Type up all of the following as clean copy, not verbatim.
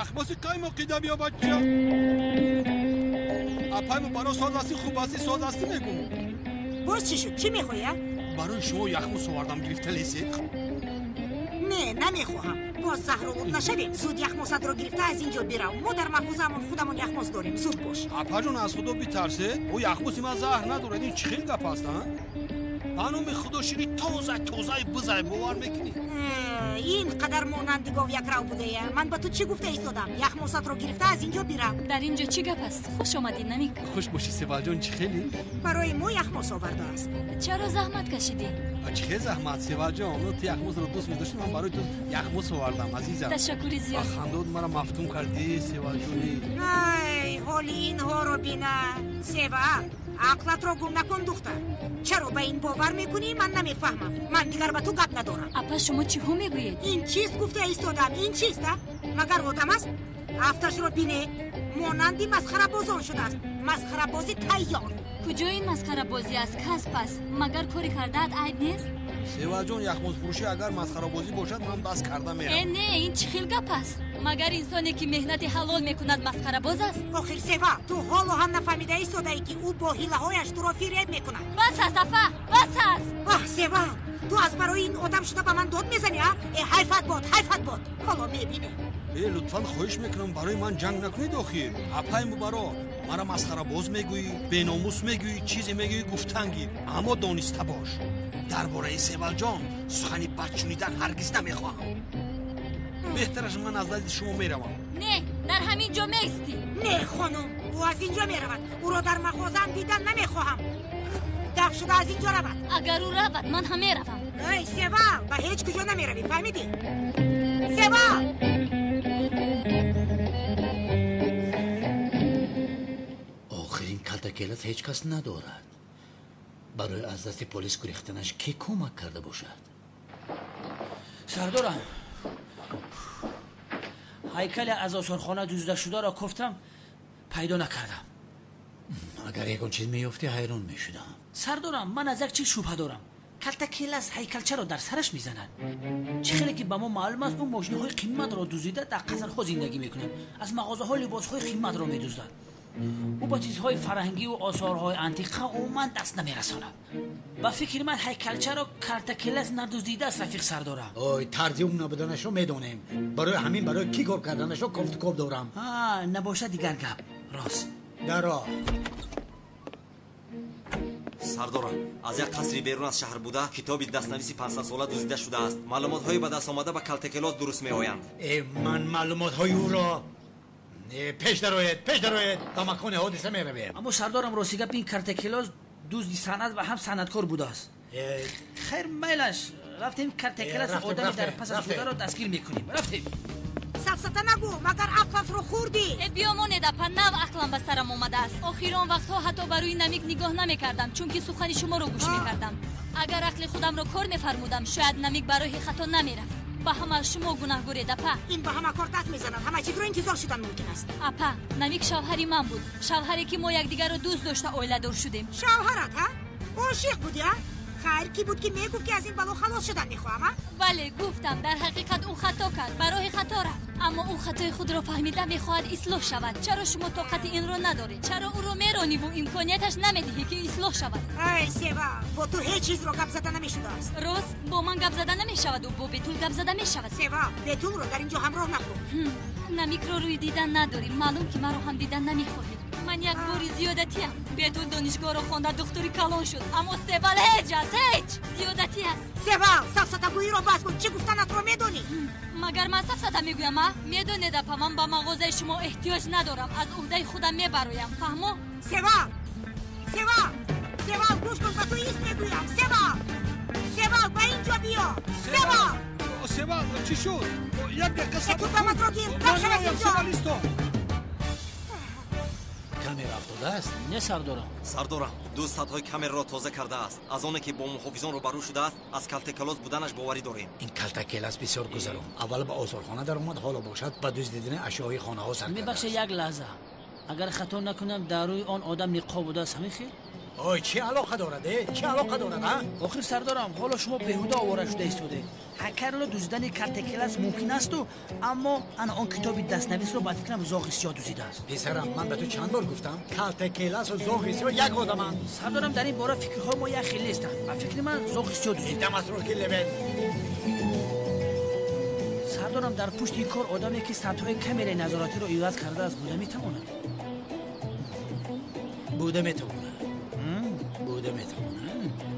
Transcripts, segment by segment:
Яхмоси қаймоқида биё бача. Апай мубаро соз ҳастӣ, хуб ҳастӣ, соз ҳастӣ мегум. Боз чӣ шуд? Чӣ мехоҳӣ? Барои шумо яхмос овардам, гирифта лесед. Не, намехоҳам. Боз заҳролуд нашавем. Зуд яхмосатро гирифта аз ин ҷо бирав. Мо дар мағозаамон худамон яхмос дорем. Зуд бош. Апаҷон, аз худо битарсед. Ӯ яхмоси ман заҳр надорад. Ин чӣ хел гап аст, а? Ба номи худо шири тоза тозаи бизай, бовар мекунӣ? Ин қадар монанди гов якрав будая. Ман ба ту чӣ гуфта истодам? Яхмосатро гирифта аз ин ҷо бирав. Дар ин ҷо чӣ гап аст? Хуш омадӣ, Намик. Хуш бошӣ, Севалҷон, чӣ хеле? Барои мо яхмос овардааст. Чаро заҳмат кашидӣ? Чӣ хел заҳмат, Севалҷон? Ту яхмосро дӯст медоштӣ, ман барои ту яхмос овардам, азизам. Ташаккури зиёд. Ба хандот маро мафтун кардӣ, Севалҷони. Ай, ҳоли инҳоро бина. Сева, ақлатро гум накун, духтар. Чаро ба ин бовар мекунӣ, ман намефаҳмам. Ман дигар ба ту гап надорам. Апа, шумо чиҳо мегӯед? Ин чист гуфта истодам, ин чист, а? Магар одам аст? Афташро бине, монанди масхарабозон шудааст. Масхарабози тайёр. Куҷо ин масхарабозӣ аст? Касб аст. Магар кори кардаат айб нест? Севалҷон, яхмозфурӯшӣ агар масхарабозӣ бошад, ман бас карда меравам. Э, не, ин чӣ хел гап аст? Магар инсоне ки меҳнати ҳалол мекунад масхарабоз аст? Охир Сева, ту ҳоло ҳам нафаҳмида истодаӣ, ки ӯ бо ҳилаҳояш туро фиреб мекунад. Бас аст, апа, бас аст. Аҳ, Сева, ту аз барои ин одам шуда ба ман дод мезанӣ, а? Э, ҳайфат бод, ҳайфат бод. Ҳоло мебинӣ. Э, лутфан хоҳиш мекунам, барои ман ҷанг накунед охир. Апай мубаро, мара масхарабоз мегӯӣ, беномус мегӯӣ, чизе мегӯӣ, гуфтан гир. Аммо дониста бош, дар бораи Севалҷон сухани бад шунидан ҳаргиз намехоҳам. Беҳтараш ман аз назди шумо меравам. Не, дар ҳамин ҷо меистӣ. Не, хонум, ӯ аз ин ҷо меравад. Ӯро дар мағозаам дидан намехоҳам. Даф шуда аз ин ҷо равад. Агар ӯ равад, ман ҳам меравам. Эй, Севал, ба ҳеҷ куҷо намеравӣ, фаҳмидӣ? Севал! Охирин калтакелас ҳеҷ кас надорад. Барои аз дасти полис гурехтанаш кӣ кӯмак карда бошад? Сардорам, ҳайкали аз осорхона дуздида шударо кофтам, пайдо накардам. Агар ягон чиз меёфтӣ, ҳайрон мешудам. Сардорам, ман аз як чиз шубҳа дорам. Калтакелас ҳайкалчаро дар сараш мезанад. Чӣ хеле ки ба мо маълум аст, ӯ мошинаҳои қиматро дуздида дар қасрҳо зиндагӣ мекунад. Аз мағозаҳо либосҳои қиматро медуздад. Ӯ ба чизҳои фарҳангиву осорҳои антиқа умуман даст намерасонад. Ба фикри ман ҳайкалчаро калтакелас надуздидааст, рафиқ сардорам. Ой, тарзи ӯ набуданашро медонем. Барои ҳамин барои кӣ кор карданашро кофтукоб дорам. Набошад дигар гап. Рост. Даро. Сардорам, аз як қасри берун аз шаҳр буда китоби дастнависи 500-сола дуздида шудааст. Маълумотҳои ба даст омада ба калтакелос дуруст меоянд. Э, ман маълумотҳои ӯро пеш дароед, пеш дароед, ба макони ҳодиса меравем. Аммо сардорам, рости гап, ин калтакелос дузди санъат ва ҳам санъаткор будааст. Хайр, майлаш, рафтем калтакелос одами дар пасаш бударо дастгир мекунем. Рафтем. Сафсата нагӯ, магар ақлатро хӯрдӣ? Э, биёмонед, апа, нав ақлам ба сарам омадааст. Охири он вақтҳо ҳатто ба рӯи Намик нигоҳ намекардам, чунки сухани шуморо гӯш мекардам. Агар ақли худамро кор мефармудам, шояд Намик ба роҳи хато намерафт. Ба ҳама шумо гунаҳгоред, апа. Ин ба ҳама кор даст мезанад, ҳама чизро интизор шудан мумкин аст. Апа, Намик шавҳари ман буд. Шавҳаре ки мо якдигарро дӯст дошта оиладор шудем. Шавҳарат, ҳа? Ошиқ будӣ, а? Хайр, кӣ буд ки мегуфт, ки аз ин бало халос шудан мехоҳам, а? Бале, гуфтам. Дар ҳақиқат ӯ хато кард, ба роҳи хато рафт. Аммо ӯ хатои худро фаҳмида мехоҳад ислоҳ шавад. Чаро шумо тоқати инро надоред? Чаро ӯро мерониву имконияташ намедиҳӣ, ки ислоҳ шавад? Ай, Сева, бо ту ҳеҷ чизро гап зада намешудааст. Рост, бо ман гап зада намешаваду бо Бетул гап зада мешавад. Сева, Бетулро дар ин ҷо ҳамроҳ накун. Намикро рӯи дидан надорӣ. Маълум, ки маро ҳам дидан намехоҳӣ. Ман як бори зиёдатиам. Бетул донишгоҳро хонда духтури калон шуд, аммо Севал ҳеҷ аст, ҳеҷ зиёдатӣ аст. Севал, сафсатагӯиро бас кун. Чӣ гуфтанатро медонӣ? Магар ман сафсата мегӯям, а? Медонед, апа, ман ба мағозаи шумо эҳтиёҷ надорам. Аз уҳдаи худам мебароям, фаҳмо? Севал, Севал, Севал, гӯш кун, ба ту ист мегӯям. Севал, Севал, ба ин ҷо биё. Севал! Севал, чӣ шуд? Як дақиқа сабр кун. Тупаматро гир, рафт шав аз ин ҷо. Севал, исто. Камера афтодааст? Не, сардорам. Сардорам, ду садҳои камераро тоза кардааст. Аз оне ки бо муҳофизон рӯбарӯ шудааст, аз калтакелос буданаш боварӣ дорем. Ин калтакелас бисёр гузарон. Аввал ба осорхона даромад, ҳоло бошад ба дуздидани ашёи хонаҳо сар Мебахшед, кардааст. Як лаҳза. Агар хато накунам, дар рӯи он одам ниқоб будааст, ҳамин хел? Ой, чӣ алоқа дорад, чӣ алоқа дорад, а? Охир сардорам, ҳоло шумо беҳуда овора шуда истодед. Ҳайкалро дуздидани Калтакелас мумкин асту, аммо ана он китоби дастнависро ба фикрам Зоғи Сиёҳ дуздидааст. Писарам, ман ба ту чанд бор гуфтам, Калтакеласу Зоғи Сиёҳ як одаманд. Сардорам, дар ин бора фикрҳои мо як хел нестанд. Ба фикри ман Зоғи Сиёҳ дуздидааст. Даматро ки Левент. Сардорам, дар пушти ин кор одаме ки сатҳҳои камераи назоратиро иваз кардааст буда метавонад. Буда метавонад. Буда метавонад.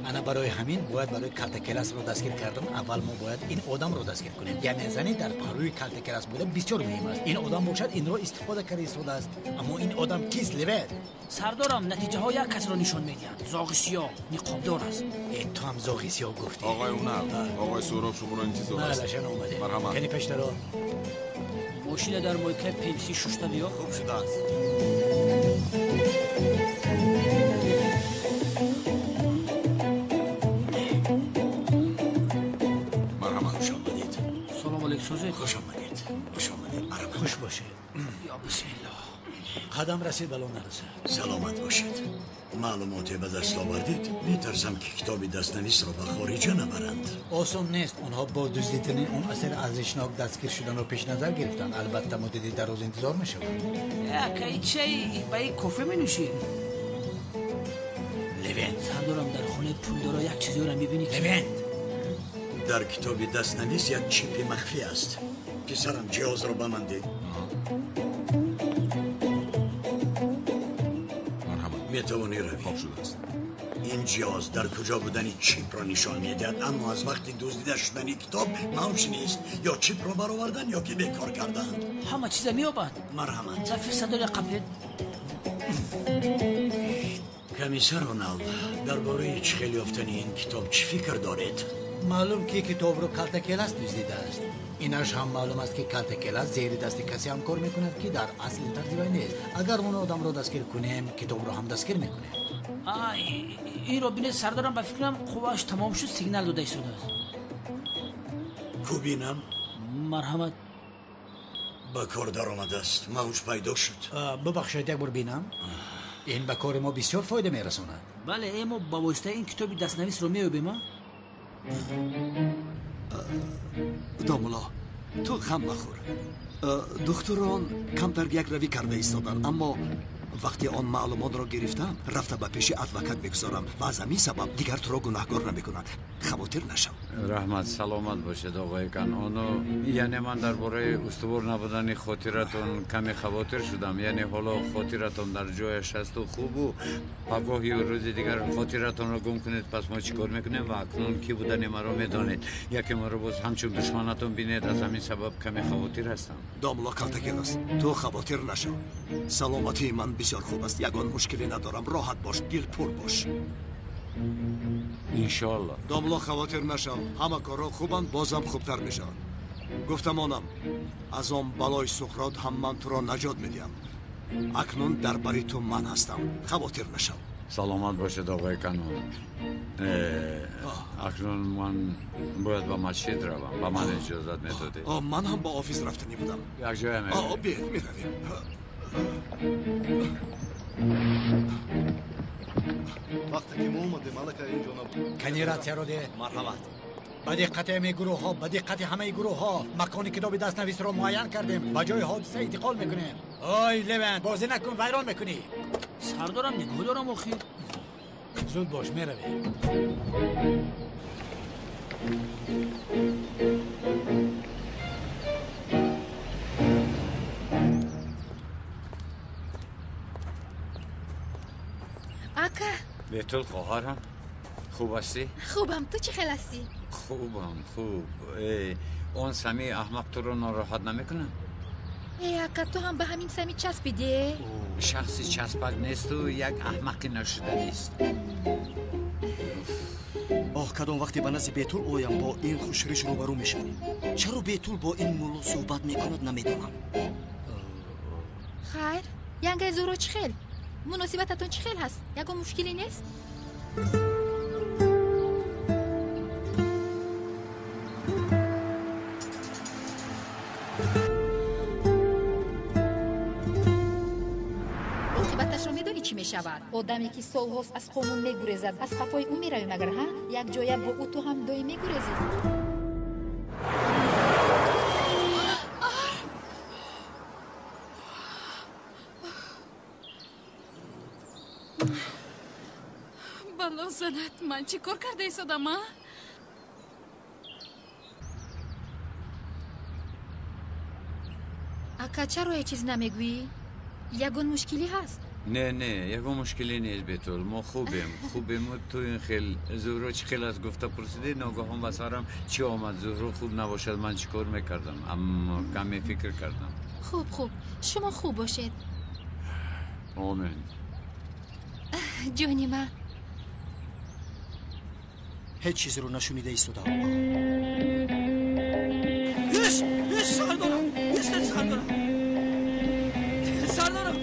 Ана барои ҳамин бояд барои Калтакеласро дастгир кардан аввал мо бояд ин одамро дастгир кунем. Яъне зани дар паҳлӯи Калтакелас буда бисёр муҳим аст. Ин одам бошад инро истифода карда истодааст. Аммо ин одам кист, Левент? Сардорам, натиҷаҳо як касро нишон медиҳанд. Зоғи Сиёҳ ниқобдор аст. Ту ҳам Зоғи Сиёҳ гуфтӣ. Оғои Унал, оғои Суҳроб шуморо интизор аст. Малашан омадем. Марҳамат. Кани пештаро. Мошина дар мойкаи Пепси шушта биё. Хуб шудааст. Хуш омадед. Хуш омадед. Хуш бошед. Ё бисмиллоҳ. Қадам расид, бало нарасад. Саломат бошед. Маълумоте ба даст овардед? Метарсам ки китоби дастнависро ба хориҷа набаранд. Осон нест. Онҳо бо дуздидани он асари арзишнок дастгир шуданро пеш назар гирифтанд. Албатта муддати дароз интизор мешаванд. Ака, и чай ба и кофе менӯшӣ? Левент. Сардорам, дар хонаи пулдоро як чизеро мебинӣ. Левент. Дар китоби дастнавис як чипи махфӣ аст. Писарам, ҷиҳозро ба ман деҳ. Марҳамат. Метавонӣ равӣ. Хоб шудааст. Ин ҷиҳоз дар куҷо будани чипро нишон медиҳад, аммо аз вақти дуздида шудани китоб мавҷ нест. Ё чипро баровардан, ё ки бекор карданд. Ҳама чиза меёбад. Марҳамат. Зафир садоя қаблед. Комиссар Унал, дар бораи чӣ хел ёфтани ин китоб чӣ фикр доред? Маълум ки китобро Калтакелас дуздидааст. Инаш ҳам маълум аст ки Калтакелас зери дасти касе ҳамкор мекунад ки дар асл ин тарзи вай нест. Агар он одамро дастгир кунем, китобро ҳам дастгир мекунем. Инро бинед, сардорам, ба фикрам қуввааш тамом шуд, сигнал дода истодааст. Кубинам? Марҳамат. Ба кор даромадааст. Мавҷ пайдо шуд. Бубахшед, як бор бинам. Ин ба кори мо бисёр фоида мерасонад. Бале, мо ба воситаи ин китоби дастнависро меёбем, а? Домулло, ту ғам махӯр. Духтурон камтар якравӣ карда истоданд, аммо вақте он маълумотро гирифтам, рафта ба пеши адвокат мегузорам ва аз ҳамин сабаб дигар туро гунаҳгор намекунанд. Хавотир нашав. Раҳмат, саломат бошед, оғои Канону. Яъне ман дар бораи устувор набудани хотиратон каме хавотир шудам. Яъне ҳоло хотиратон дар ҷояш асту хубу пагоҳи рӯзи дигар хотиратонро гум кунед, пас мо чӣ кор мекунем ва акнун кӣ будани маро медонед. Яке маро боз ҳамчун душманатон бинед, аз ҳамин сабаб каме хавотир ҳастам. Домулло Калтакелас, ту хавотир нашав. Саломатии ман бисёр хуб аст, ягон мушкиле надорам. Роҳат бош, дилпур бош. Иншоалло. Домулло, хавотир нашав, ҳама корҳо хубанд, бозам хубтар мешаванд. Гуфтамонам, аз он балои Суқрот ҳам ман туро наҷот медиҳам. Акнун дар бари ту ман ҳастам, хавотир нашав. Саломат бошед, оғои Канон. Акнун ман бояд ба масҷид равам. Ба ман иҷозат медодед? Ман ҳам ба офис рафтанӣ будам. Якҷоя меравем. Биед, меравем. Вақте ки мо омадем, аллакай ин ҷо набуд. Кани ратсияро деҳ. Марҳамат. Ба диққати ҳамаи гурӯҳҳо, ба диққати ҳамаи гурӯҳҳо макони китоби дастнависро муайян кардем. Ба ҷои ҳодиса интиқол мекунем. Ой, Левент, бозӣ накун, вайрон мекунӣ. Сардорам, нигоҳ дорам охир. Зуд бош, меравем. Ака. Бетул, хоҳарам, хуб ҳастӣ? Хубам, ту чӣ хел ҳастӣ? Хубам, хуб. Он Сами аҳмақ туро нороҳат намекунад? Ака, ту ҳам ба ҳамин Сами часпидӣ? Шахси часпак несту як аҳмақи нашуданист. Оҳ, кадом вақте ба назди Бетул оям, бо ин хушриш рӯбарӯ мешавам. Чаро Бетул бо ин мулло суҳбат мекунад, намедонам. Хайр, янгаи Зуро чӣ хел? Муносибататон чӣ хел ҳаст? Ягон мушкиле нест? Оқибаташро медонӣ чӣ мешавад? Одаме ки солҳост аз қонун мегурезад, аз қафои ӯ меравӣ магар, ҳа? Як ҷоя бо ӯ ту ҳам доим мегурезӣ. Бало занат, ман чӣ кор карда истодам, а? Ака, чаро ҳеҷ чиз намегӯӣ? Ягон мушкилӣ ҳаст? Не, не, ягон мушкилӣ нест, Бетул. Мо хубем, хубему. Ту ин хел Зуҳро чӣ хел аст гуфта пурсидӣ, ногаҳон ба сарам чӣ омад? Зуҳро хуб набошад, ман чӣ кор мекардам? Аммо каме фикр кардам. Хуб, хуб, шумо хуб бошед. Омин. Ҷони ман. Ҳеҷ чизеро нашунида истодам. Ис, ис, сардорам, истед, сардорам. Сардорам,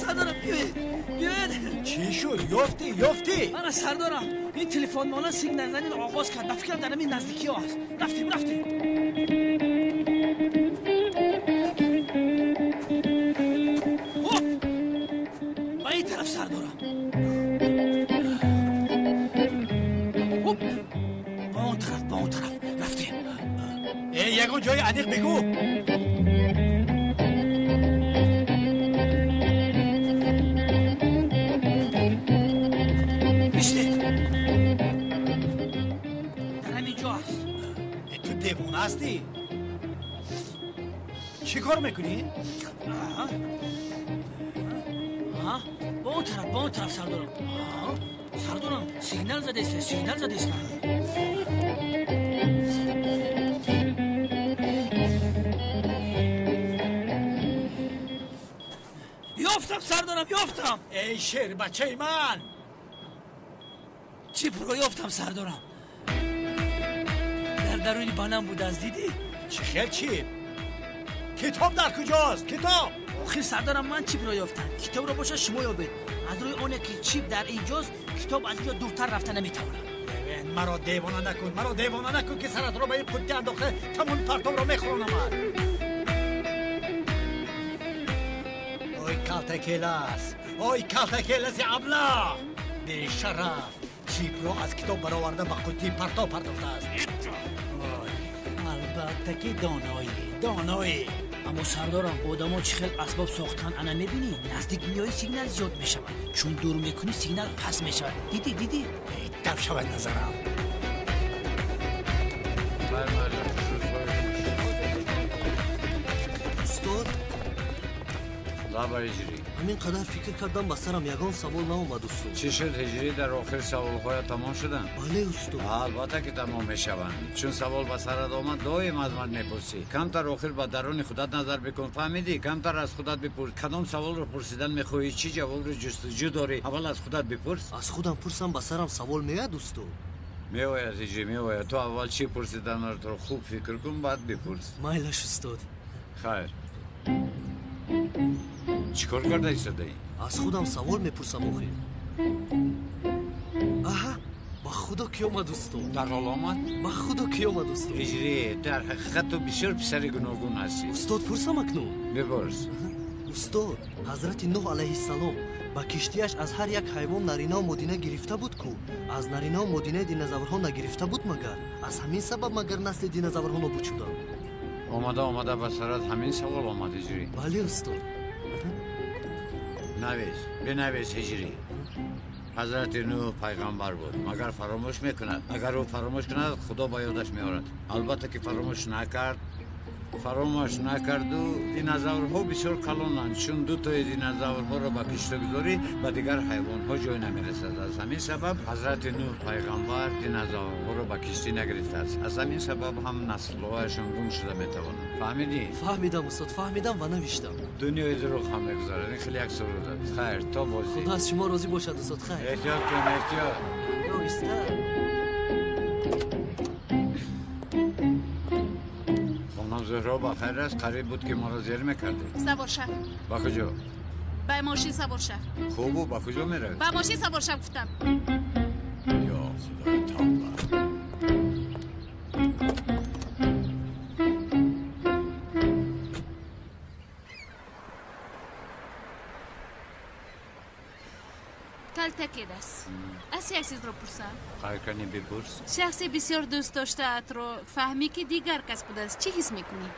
сардорам, биёед, биёед. Чӣ шуд? Ёфтӣ, ёфтӣ? Ана, сардорам, ин телефонмона сигналзаниро оғоз кард. Ба фикрам дар ҳамин наздикиҳо аст. Рафтем, рафтем. Хоп, ба ин тараф, сардорам. Хоп, ба он тараф, ба он тараф. Рафтем. Э, ягон ҷои аниқ бигӯ. Биштед. Дар ҳамин ҷо аст. Э, ту девона ҳастӣ? Чӣ кор мекунӣ? Аҳа. Аҳа, ба он тараф, ба он тараф, сардорам. Аҳа, сардорам, сигнал задеста, сигнал задеста. Ёфтам, сардорам, ёфтам. Эй шербачаи ман! Чипро ёфтам, сардорам. Дар даруни банам будааст, дидӣ? Чӣ хел чип? Китоб дар куҷост? Китоб? Охир, сардорам, ман чипро ёфтам. Китобро бошад шумо ёбед. Аз рӯи оне ки чип дар инҷост, китоб аз инҷо дуртар рафта наметавонад. Маро девона накун, маро девона накун, ки саратро ба ин қуттӣ андохта тамоми партобро мехӯронамад. Ой, калтакелас, ой, калтакеласи аблаҳ! Бешараф, чипро аз китоб бароварда ба қуттии партоб партофтааст. Ой, албатта ки доноӣ, доноӣ. Аммо, сардорам, одамо чӣ хел асбоб сохтан, ана мебинӣ, наздик меоӣ сигнал зиёд мешавад, чун дур мекунӣ сигнал паст мешавад. Дидӣ, дидӣ? Дав шавад назарам. Устод, Лаба, Ҳиҷрӣ. Ҳамин қадар фикр кардам, ба сарам ягон савол наомад, устод. Чӣ шуд, Ҳиҷрӣ, дар охир саволҳоя тамом шуданд? Бале, устод. Албатта ки тамом мешаванд. Чун савол ба сарат омад, доим аз ман мепурсӣ. Камтар охир ба даруни худат назар бикун, фаҳмидӣ? Камтар аз худат бипурс, кадом саволро пурсидан мехоҳӣ, чӣ ҷавобро ҷустуҷӯ дорӣ. Аввал аз худат бипурс. Аз худам пурсам, ба сарам савол меояд, устод? Меояд, Ҳиҷрӣ, меояд. Ту аввал чӣ пурсиданатро хуб фикр кун, баъд бипурс. Майлаш, устод. Хайр. Чӣ кор карда истодаӣ? Аз худам савол мепурсам охир. Аҳа, ба худо ки омад, устод. Дарҳол омад? Ба худо ки омад, устод. Ҳиҷрӣ, дар ҳақиқат ту бисёр писари гуногун ҳастӣ. Устод, пурсам акнун? Бипурс. Устод, ҳазрати Нуҳ алайҳиссалом ба киштиаш аз ҳар як ҳайвон наринаву модина гирифта буд ку? Аз наринаву модинаи динозаврҳо нагирифта буд магар? Аз ҳамин сабаб магар насли динозаврҳо нобуд шуданд? Омада, омада ба сарат ҳамин савол омад, Ҳиҷрӣ? Бале, устод. Навис, бинавис, Ҳиҷрӣ. Ҳазрати Нуҳ пайғамбар буд, магар фаромӯш мекунад? Агар ӯ фаромӯш кунад, Худо ба ёдаш меорад. Албатта ки фаромӯш накард, фаромӯш накарду. Динозаврҳо бисёр калонанд. Чун дутои динозаврҳоро ба киштӣ гузорӣ, ба дигар ҳайвонҳо ҷой намерасад. Аз ҳамин сабаб ҳазрати Нуҳ пайғамбар динозаврҳоро ба киштӣ нагирифтааст. Аз ҳамин сабаб ҳам наслҳояшон гум шуда метавонанд. Фаҳмидӣ? Фаҳмидам, устод, фаҳмидам ва навиштам. Дунёи дурӯғ ҳам мегузарад. Ин хеле як суруд аст. Хайр, то бозӣ. Худо аз шумо розӣ бошад, устод. Хайр. Эҳтиёт кун, эҳтиёт. Оҳиста. Хонум Зуҳро, ба хайр аст? Қариб буд ки моро зер мекардед. Савор шав. Ба куҷо? Ба мошин савор шав. Хубу, ба куҷо меравед? Ба мошин савор шав, гуфтам. Ё Худои, тавба! Калтакелас, аз як чизро пурсам. Хайр, кани бипурс. Шахсе бисёр дӯст доштаатро фаҳмӣ, ки дигар кас будааст, чӣ ҳис мекунӣ?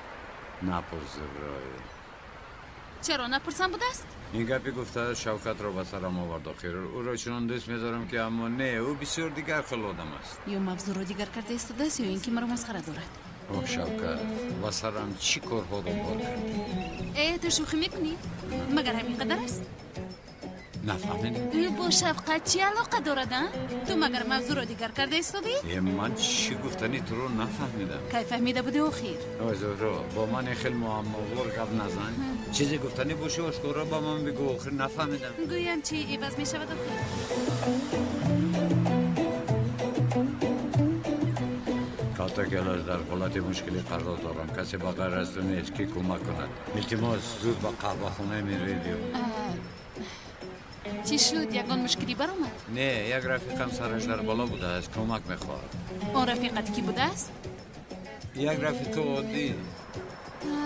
Напурс, Зуҳрои. Чаро напурсам будааст? Ин гапи гуфта Шавкатро ба сарам овард охир. Ӯро чунон дӯст медорам, ки аммо не, ӯ бисёр дигар хел одам аст. Ё мавзӯъро дигар карда истодааст, ё ин ки маро масхара дорад. О, Шавкат, ба сарам чӣ корҳоро бор кардӣ? Э, ту шӯхӣ мекунӣ? Магар ҳамин қадар аст? Нафаҳмидам. Ӯ бо шафқат чӣ алоқа дорад, а? Ту магар мавзӯъро дигар карда истодӣ? Э, ман чӣ гуфтани туро нафаҳмидам. Кай фаҳмида будӣ охир? Ой, Зуҳро, бо ман ин хел муаммовор гап назан. Чизе гуфтанӣ бошӣ, ошкоро ба ман бигӯ, охир нафаҳмидам. Гӯям, чӣ иваз мешавад охир? Калтакелас, дар ҳолати мушкилӣ қарор дорам. Касе ба ғайр аз ту нест, ки кӯмак кунад. Илтимос, зуд ба қаҳвахонаи Мирве биё. Чӣ шуд? Ягон мушкилӣ баромад? Не, як рафиқам сараш дар бало будааст, кӯмак мехоҳад. Он рафиқат кӣ будааст? Як рафиқи оддӣ.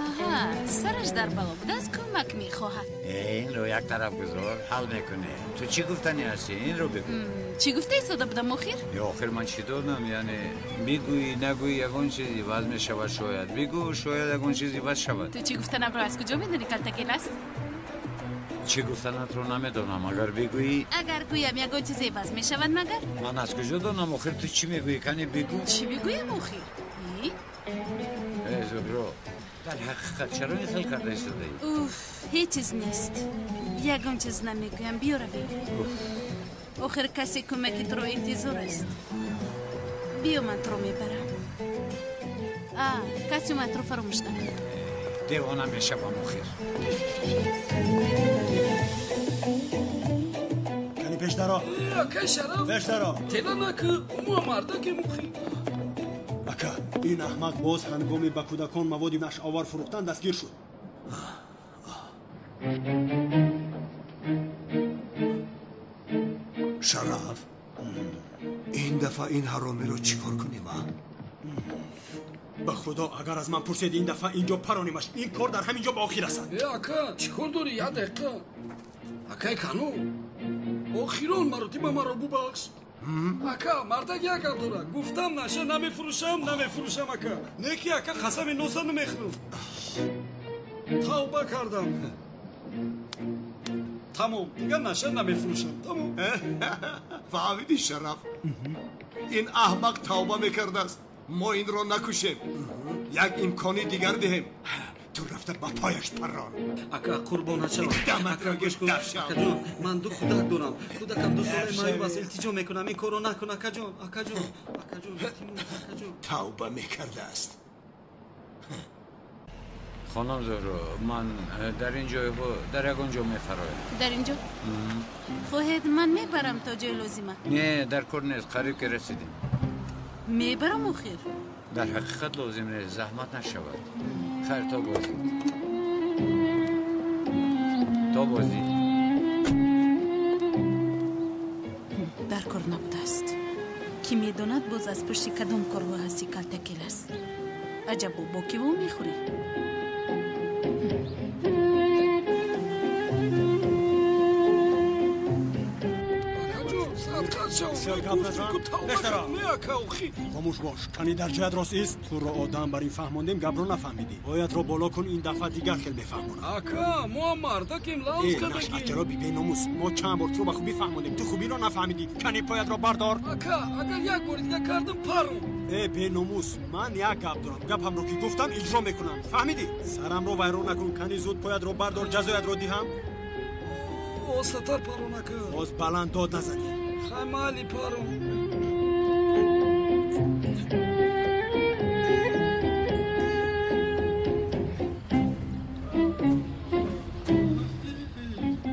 Аҳа, сараш дар бало будааст, кӯмак мехоҳад. Э, инро як тараф гузор, ҳал мекунем. Ту чӣ гуфтанӣ ҳастӣ? Инро бигӯ. Чӣ гуфта истода будам охир? Ё охир ман чӣ донам? Яъне бигӯӣ, нагӯӣ, ягон чиз иваз мешавад шояд. Бигӯ, шояд ягон чиз иваз шавад. Ту чӣ гуфтанамро аз куҷо медонӣ, Калтакелас? Чӣ гуфтанатро намедонам. Агар бигӯӣ. Агар гӯям, ягон чиз иваз мешавад магар? Ман аз куҷо донам охир, ту чӣ мегӯӣ? Кани бигӯ. Чӣ бигӯям охир? Э, Зуҳро, дар ҳақиқат чаро ин хел карда истодаӣ? Уф, ҳеҷ чиз нест. Ягон чиз намегӯям, биё равем. Охир касе кӯмаки туро интизор аст. Биё, ман туро мебарам. А, костюматро фаромӯш накун. Девона мешавам охир. Кани пешдаро. Акай Шараф. Пешдаро. Тела накӣ, мо мардакем охир. Ака, ин аҳмақ боз ҳангоми ба кӯдакон маводи нашъаовар фурӯхтан дастгир шуд. Шараф, ин дафъа ин ҳаромиро чӣ кор кунем, а? Ба худо, агар аз ман пурсед, ин дафъа инҷо паронимаш, ин кор дар ҳамин ҷо ба охир расад. Э, ака, чӣ кор дорӣ? Як дақиқа. Акай Кану, охирон маротиба маро бубахш. Ака, мардак як гап дорад. Гуфтам, наша намефурӯшам, намефурӯшам, ака. Не ки, ака, қасами носа намехӯрам. Тавба кардам. Тамом, дигар наша намефурӯшам. Тамом. Фаҳмидӣ, Шараф? Ин аҳмақ тавба мекардааст. Мо инро накушем. Як имкони дигар диҳем. Ту рафта ба пояш паррон. Ака, қурбонат шавам. Даматро гӯш кун. Акаҷон, ман ду худак дорам. Худакам 2 солаи маъюб аст. Илтиҷо мекунам, ин корро накун, акаҷон. Акаҷон, акаҷон, акаҷон. Тавба мекардааст. Хонум Зуҳро, ман дар ин ҷойҳо дар ягон ҷо мефароям. Дар ин ҷо? Хоҳед, ман мебарам то ҷои лозима. Не, дар кор нест, қариб ки расидем. Мебарам охир. Дар ҳақиқат лозим нест, заҳмат нашавад. Хайр, то боздид. То боздид. Дар кор набудааст. Кӣ медонад, боз аз пушти кадом корҳо ҳасти, Калтакелас. Аҷабо, бо кӣ во мехӯрӣ? Хомӯш бош, кани дар ҷоят рост ист. Туро одам бар ин фаҳмондем, гапро нафаҳмидӣ. Поятро боло кун, ин дафъа дигар хел мефаҳмонам. Ака, мо мардакем, лавз кардагӣ. Нашъаҷароби беномус, мо чанд бор туро ба хубӣ фаҳмондем, ту хубиро нафаҳмидӣ. Кани поятро бардор. Ака, агар як бори дигар кардам, паром. Э, беномус, ман як гап дорам. Гапамро ки гуфтам, иҷро мекунам. Фаҳмидӣ? Сарамро вайрон накун. Кани зуд поятро бардор, ҷазоятро диҳам. Остатар парон, ака. Боз баланд дод назадӣ. Хай, майли, парон.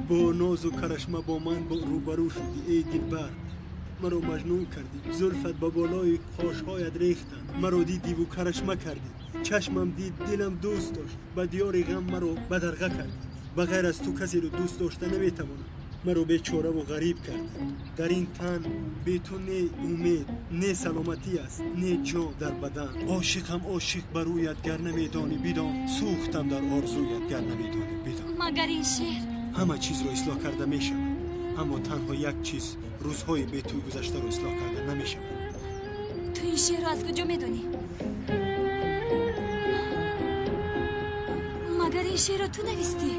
Бо нозу карашма бо ман рӯбарӯ шудӣ, эй дилбар. Маро маҷнун кардӣ, зулфат ба болои қошҳоят рехтанд. Маро дидиву карашма кардӣ. Чашмам дид, дилам дӯст дошт. Ба диёри ғам маро бадарға кардӣ. Ба ғайр аз ту касеро дӯст дошта наметавонам. Маро бечораву ғариб кардӣ. Дар ин тан бе ту не умед, не саломатӣ аст, не ҷон дар бадан. Ошиқам, ошиқ ба рӯят, гар намедонӣ бидон. Сӯхтам дар орзуят, гар намедонӣ бидон. Магар ин шеър ҳама чизро ислоҳ карда мешавад, Аммо танҳо як чиз рӯзҳои бе ту гузаштаро ислоҳ карда намешавад. Ту ин шеърро аз куҷо медонӣ? Магар ин шеърро ту навистӣ?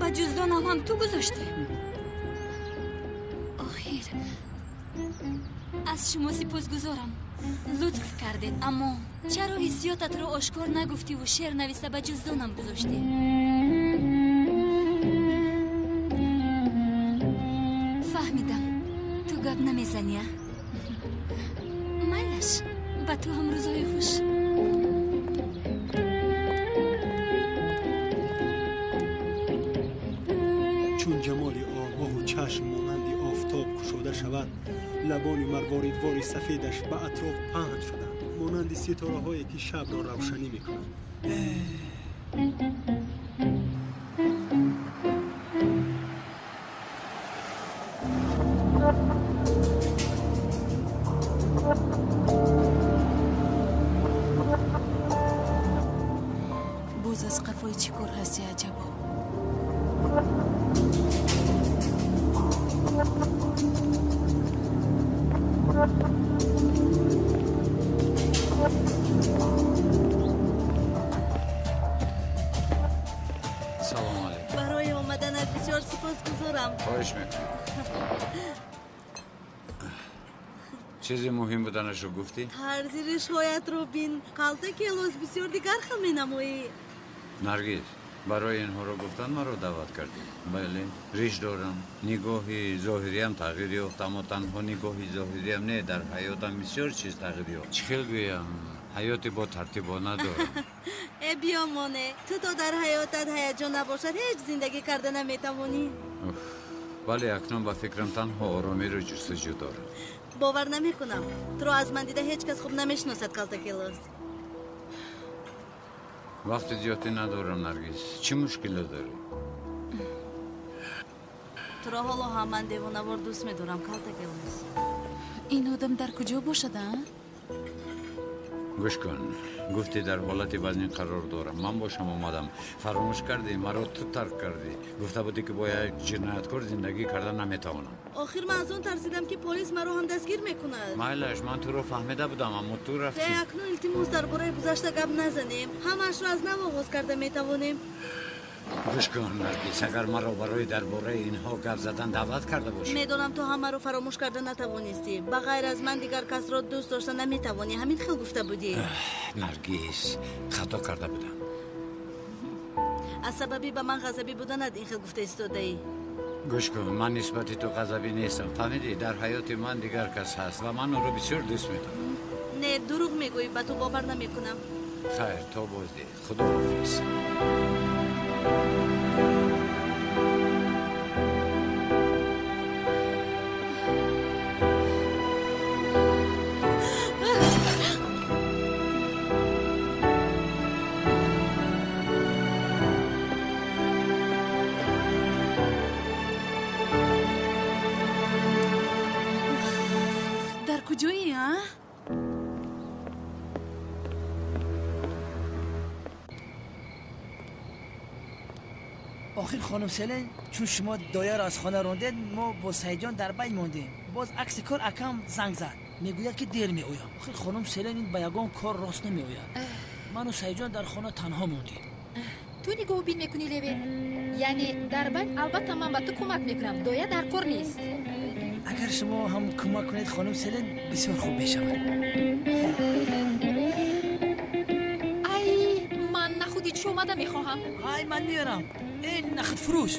Ба ҷуздонам ҳам ту гузоштӣ? Охир аз шумо сипосгузорам, лутф кардед, аммо чаро ҳиссиётатро ошкор нагуфтиву шеър нависта ба ҷуздонам гузоштӣ? Фаҳмидам, ту гап намезанӣ, а? Майлаш, ба ту ҳам рӯзҳои хуш. Чун ҷамоли оғоҳу чашм монанди офтоб кушода шавад, лабони марворидвори сафедаш ба атроф паҳн шуданд, монанди ситораҳое ки шабро равшанӣ мекунанд. Боз аз қафои чӣ кор ҳастӣ, аҷабо? Салом алейкум. Барои омаданат бисёр сипосгузорам. Хоҳиш мекунам. Чизи муҳим буданашро гуфтӣ? Тарзи ришҳоятро бин, қалта келос бисёр дигар хел менамоӣ. Наргиз, барои инҳоро гуфтан маро даъват кардӣ. Бале, риш дорам, нигоҳи зоҳириям тағйир ёфт, аммо танҳо нигоҳи зоҳириям не, дар ҳаётам бисёр чиз тағйир ёфт. Чӣ хел гӯям, ҳаёти бо тартибона дорам. Э, биёмоне, ту то дар ҳаётат ҳаяҷон набошад, ҳеҷ зиндагӣ карда наметавонӣ. Вале акнун ба фикрам танҳо оромиро ҷустуҷӯ дорам. Бовар намекунам, туро аз ман дида ҳеҷ кас хуб намешиносад, Калтакелос. Вақти зиёде надорам, Наргиз. Чӣ мушкиле дорӣ? Туро ҳоло ҳам ман девонавор дӯст медорам, Калтакелос. Ин одам дар куҷо бошад, а? Гӯш кун, гуфтӣ дар ҳолати вазнин қарор дорам. Ман бошам омадам. Фаромӯш кардӣ, маро ту тарк кардӣ. Гуфта будӣ ки бо як ҷинояткор зиндагӣ карда наметавонам. Охир ман аз он тарсидам, ки полис маро ҳам дастгир мекунад. Майлаш, ман туро фаҳмида будам, аммо ту рафтӣ. Акнун илтимос, дар бораи гузашта гап назанем. Ҳамаашро аз нав оғоз карда метавонем. Гӯш кун, Наргиз, агар маро барои дар бораи инҳо гап задан даъват карда бошӣ. Медонам, ту ҳамаро фаромӯш карда натавонистӣ. Ба ғайр аз ман дигар касро дӯст дошта наметавонӣ. Ҳамин хел гуфта будӣ. Наргиз, хато карда будам. Аз сабаби ба ман ғазабӣ буданат ин хел гуфта истодаӣ. Гӯш кун, ман нисбати ту ғазабӣ нестам. Фаҳмидӣ, дар ҳаёти ман дигар кас ҳаст ва ман ӯро бисёр дӯст медорам. Не, дурӯғ мегӯӣ, ба ту бовар намекунам. Хайр, то боздид. Худоҳофиз. Дар куҷоӣ, а? Охир хонум Селен, чун шумо дояро аз хона рондед, мо бо Саидҷон дар байн мондем. Боз акси кор акам занг зад, мегӯяд ки дер меоям. Охир хонум Селен ин ба ягон кор рост намеояд. Ману Саидҷон дар хона танҳо мондем. Ту нигоҳубин мекунӣ, Левен? Яъне дар байн албатта ман ба ту кӯмак мекунам, доя дар кор нест. Агар шумо ҳам кӯмак кунед, хонум Селен, бисёр хуб мешавад. Ай, ман нахуди чӣ омада мехоҳам. Ай, ман меорам. Э, нахудфурӯш.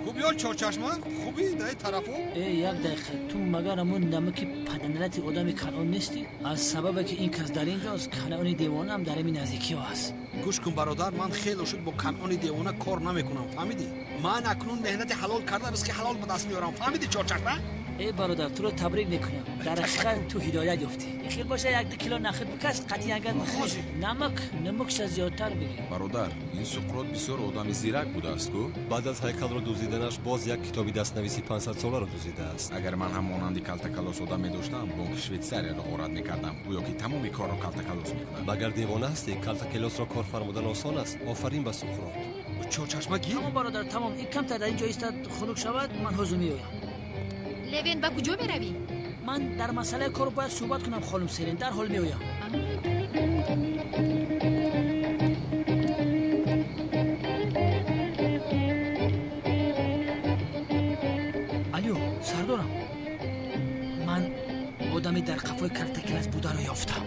Хуб ё чорчашма? Хуби даи тарафо? Э, як дақиқа, ту магар ҳамон намаки паданалати одами Канъон нестӣ? Аз сабабе ки ин кас дар ин ҷост, Канъони девонаам дар ҳамин наздикиҳо аст. Гӯш кун, бародар, ман хело шуд бо Канъони девона кор намекунам, фаҳмидӣ? Ман акнун меҳнати ҳалол карда ризқи ҳалол ба даст меорам, фаҳмидӣ, чорчашма? Эй бародар, туро табрик мекунам. Дар ҳақиқат ту ҳидоят ёфтӣ. Ин хел боша 1-2 кило нахӯд бикаш, қатъиян бихӯр. Намакша зиёдтар бигир. Бародар, ин Суқрот бисёр одами зирак будааст ку? Баъд аз ҳайкалро дуздиданаш боз як китоби дастнависи 500-соларо дуздидааст. Агар ман ҳам монанди Калтакалос одам медоштам, бонки Швейтсарияро ғорат мекардам. Гӯё ки тамоми корро Калтакалос мекунад. Магар девона ҳастӣ? Калтакелосро кор фармудан осон аст. Офарин ба Суқрот. Чорчашма гир. Тамом бародар, тамом. Ин камтар дар ин ҷо истад хунук шавад, ман ҳозир меоям. Левен, ба куҷо меравӣ? Ман дар масъалаи кор бояд суҳбат кунам, хонум Селен. Дарҳол меоям. Алё, сардорам. Ман одами дар қафои Калтакелос бударо ёфтам.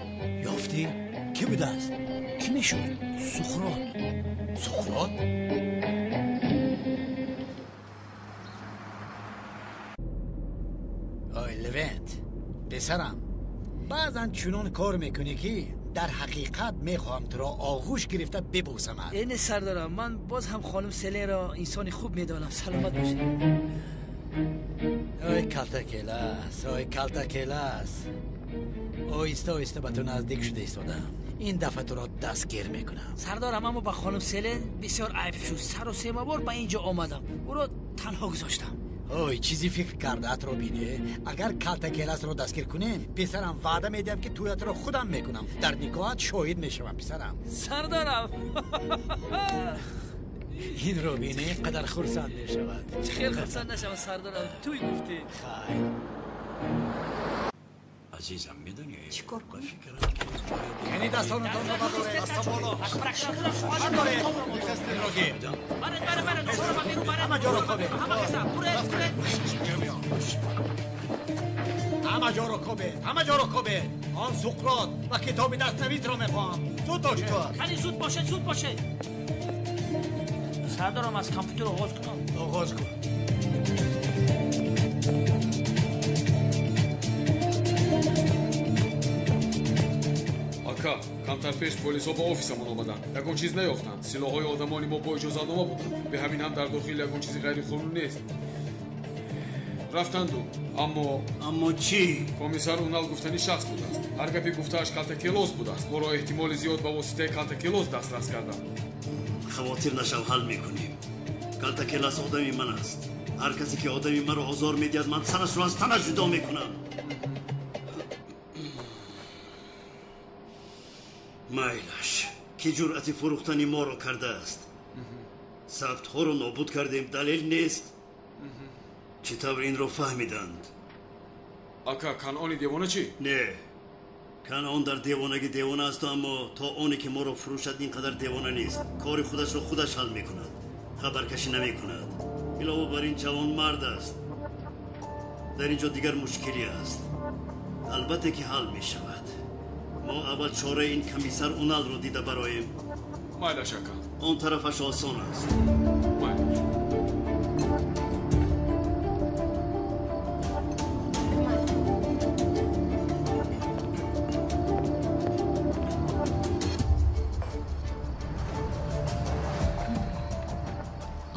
Ёфтӣ? Кӣ будааст? Кӣ мешуд? Суқрот. Суқрот? Ой, Левент, писарам, баъзан чунон кор мекунӣ, ки дар ҳақиқат мехоҳам туро оғӯш гирифта бибӯсамад. Э, не сардорам, ман боз ҳам хонум Селенро инсони хуб медонам. Саломат бошед. Ой, Калтакелас, ой, Калтакелас. Оҳиста оҳиста ба ту наздик шуда истодам. Ин дафъа туро дастгир мекунам. Сардорам, аммо ба хонум Селен бисёр айб шуд. Сару сема бор ба ин ҷо омадам. Ӯро танҳо гузоштам. Ой, чизи фикр кардаатро бине. Агар Калтакеласро дастгир кунем, писарам, ваъда медиҳам, ки тӯятро худам мекунам. Дар никоҳат шоҳид мешавам, писарам. Сардорам. Инро бине, қадар хурсанд мешавад. Чӣ хел хурсанд нашавад, сардорам? Туй гуфтӣ. Хайр. Азизам, медонӣ, чӣ кор ба фикрам ки Кани дастонатонро бардоред, даста боло. Бардоред. Инро гир. Ҳама ҷоро кобед. Ҳама ҷоро кобед. Ҳама ҷоро кобед. Он Суқрот ва китоби дастнависро мехоҳам. Зуд бошед. Кани зуд бошед, зуд бошед. Сардорам, аз компютер оғоз кунам. Оғоз кун. Ака, камтар пеш полисҳо ба офисамон омаданд. Ягон чиз наёфтанд. Силоҳҳои одамони мо бо иҷозатнома буданд. Бе ҳамин ҳам дар дохил ягон чизи ғайриқонунӣ нест. Рафтанду, аммо чӣ? Комиссар Унал гуфтани шахс будааст. Ҳар гапи гуфтааш Калтакелос будааст. Моро эҳтимоли зиёд ба воситаи Калтакелос дастрас карданд. Хавотир нашав, ҳал мекунем. Калтакелос одами ман аст. Ҳар касе ки одами маро озор медиҳад, ман сарашро аз танаш ҷудо мекунам. Майлаш, ки ҷуръати фурӯхтани моро кардааст. Сабтҳоро нобуд кардем, далел нест. Чӣ тавр инро фаҳмиданд? Ака, Канъони девона чӣ? Не, Канъон дар девонагӣ девона аст, аммо то оне ки моро фурӯшад ин қадар девона нест. Кори худашро худаш ҳал мекунад, хабаркашӣ намекунад. Илова бар ин ҷавонмард аст. Дар ин ҷо дигар мушкилӣ аст. Албатта ки ҳал мешавад. Мо аввал чораи ин комиссар Уналро дида бароем. Майлаш, ака. Он тарафаш осон аст. Майлаш.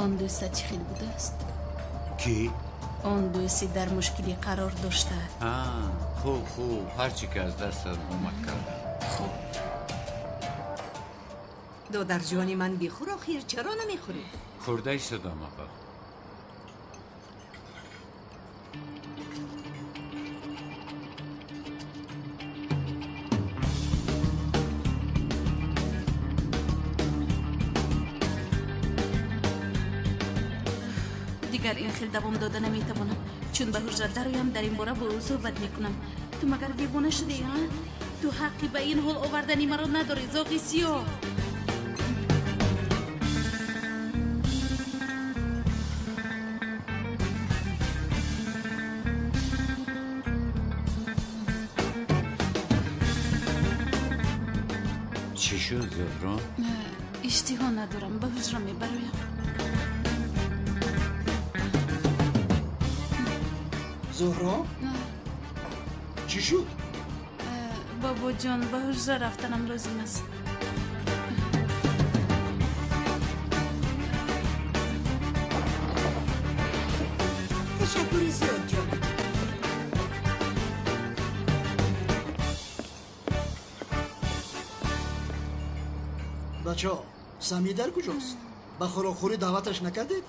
Он дӯста чӣ хел будааст? Кӣ? Он дӯсти дар мушкилӣ қарор дошта. Хуб, хуб, ҳарчи ки аз дастат омад кардам. Хуб. Додарҷони ман, бихӯр охир, чаро намехӯрӣ? Хӯрда истодам, апа. Дигар ин хел давом дода наметавонам. Чун ба ҳуҷра дароям, дар ин бора бо ӯ суҳбат мекунам. Ту магар девона шудӣ, а? Ту ҳаққи ба ин ҳол овардани маро надорӣ, зоғи сиёҳ. Чӣ шуд, Зуҳро? Иштиҳо надорам, ба ҳуҷра мебароям. Зуҳро? Чӣ шуд? Бобоҷон, ба ҳуҷра рафтанам лозим аст. Ташаккури зиёд, ҷонам. Бачаҳо, Самӣ дар куҷост? Ба хӯрокхӯрӣ даъваташ накардед?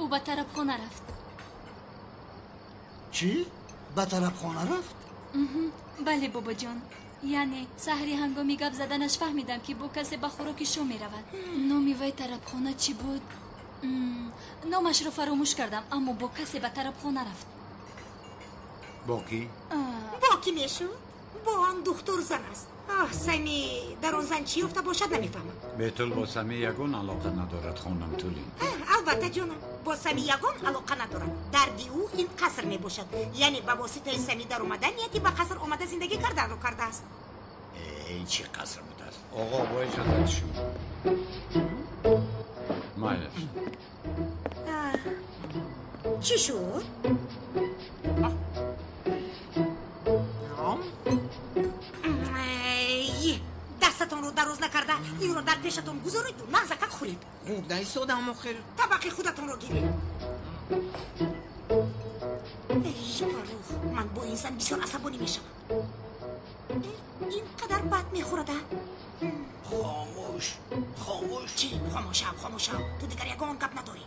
Ӯ ба тарабхона рафт. Чӣ? Ба тарабхона рафт? Бале, бобоҷон. Яъне саҳри ҳангоми гап заданаш фаҳмидам, ки бо касе ба хӯроки шом меравад. Номи вай тарабхона чӣ буд? Номашро фаромӯш кардам, аммо бо касе ба тарабхона рафт. Бо кӣ? Бо кӣ мешуд? Бо он духтур зан аст. Оҳ, Самӣ дар он зан чӣ ёфта бошад, намефаҳмам. Бетул бо Самӣ ягон алоқа надорад, хонам Тулин. Албатта, ҷонам, бо Самӣ ягон алоқа надорад. Дарди ӯ ин қаср мебошад. Яъне ба воситаи Самӣ даромадан нияти ба қаср омада зиндагӣ карданро кардааст. Ин чӣ қаср будааст? Оғо, бо иҷозати шумо. Майлаш. Чӣ шуд? Дастатонро дароз накарда инро дар пешатон гузореду нағзакак хӯред. Хӯрда истодам охир. Табақи худатонро гиред. Эй, Фаррух, ман бо ин зан бисёр асабонӣ мешавам. Ин қадар бад мехӯрада. Хомӯш, хомӯш. Чӣ? Хомӯшам, хомӯшам. Ту дигар ягон гап надорӣ.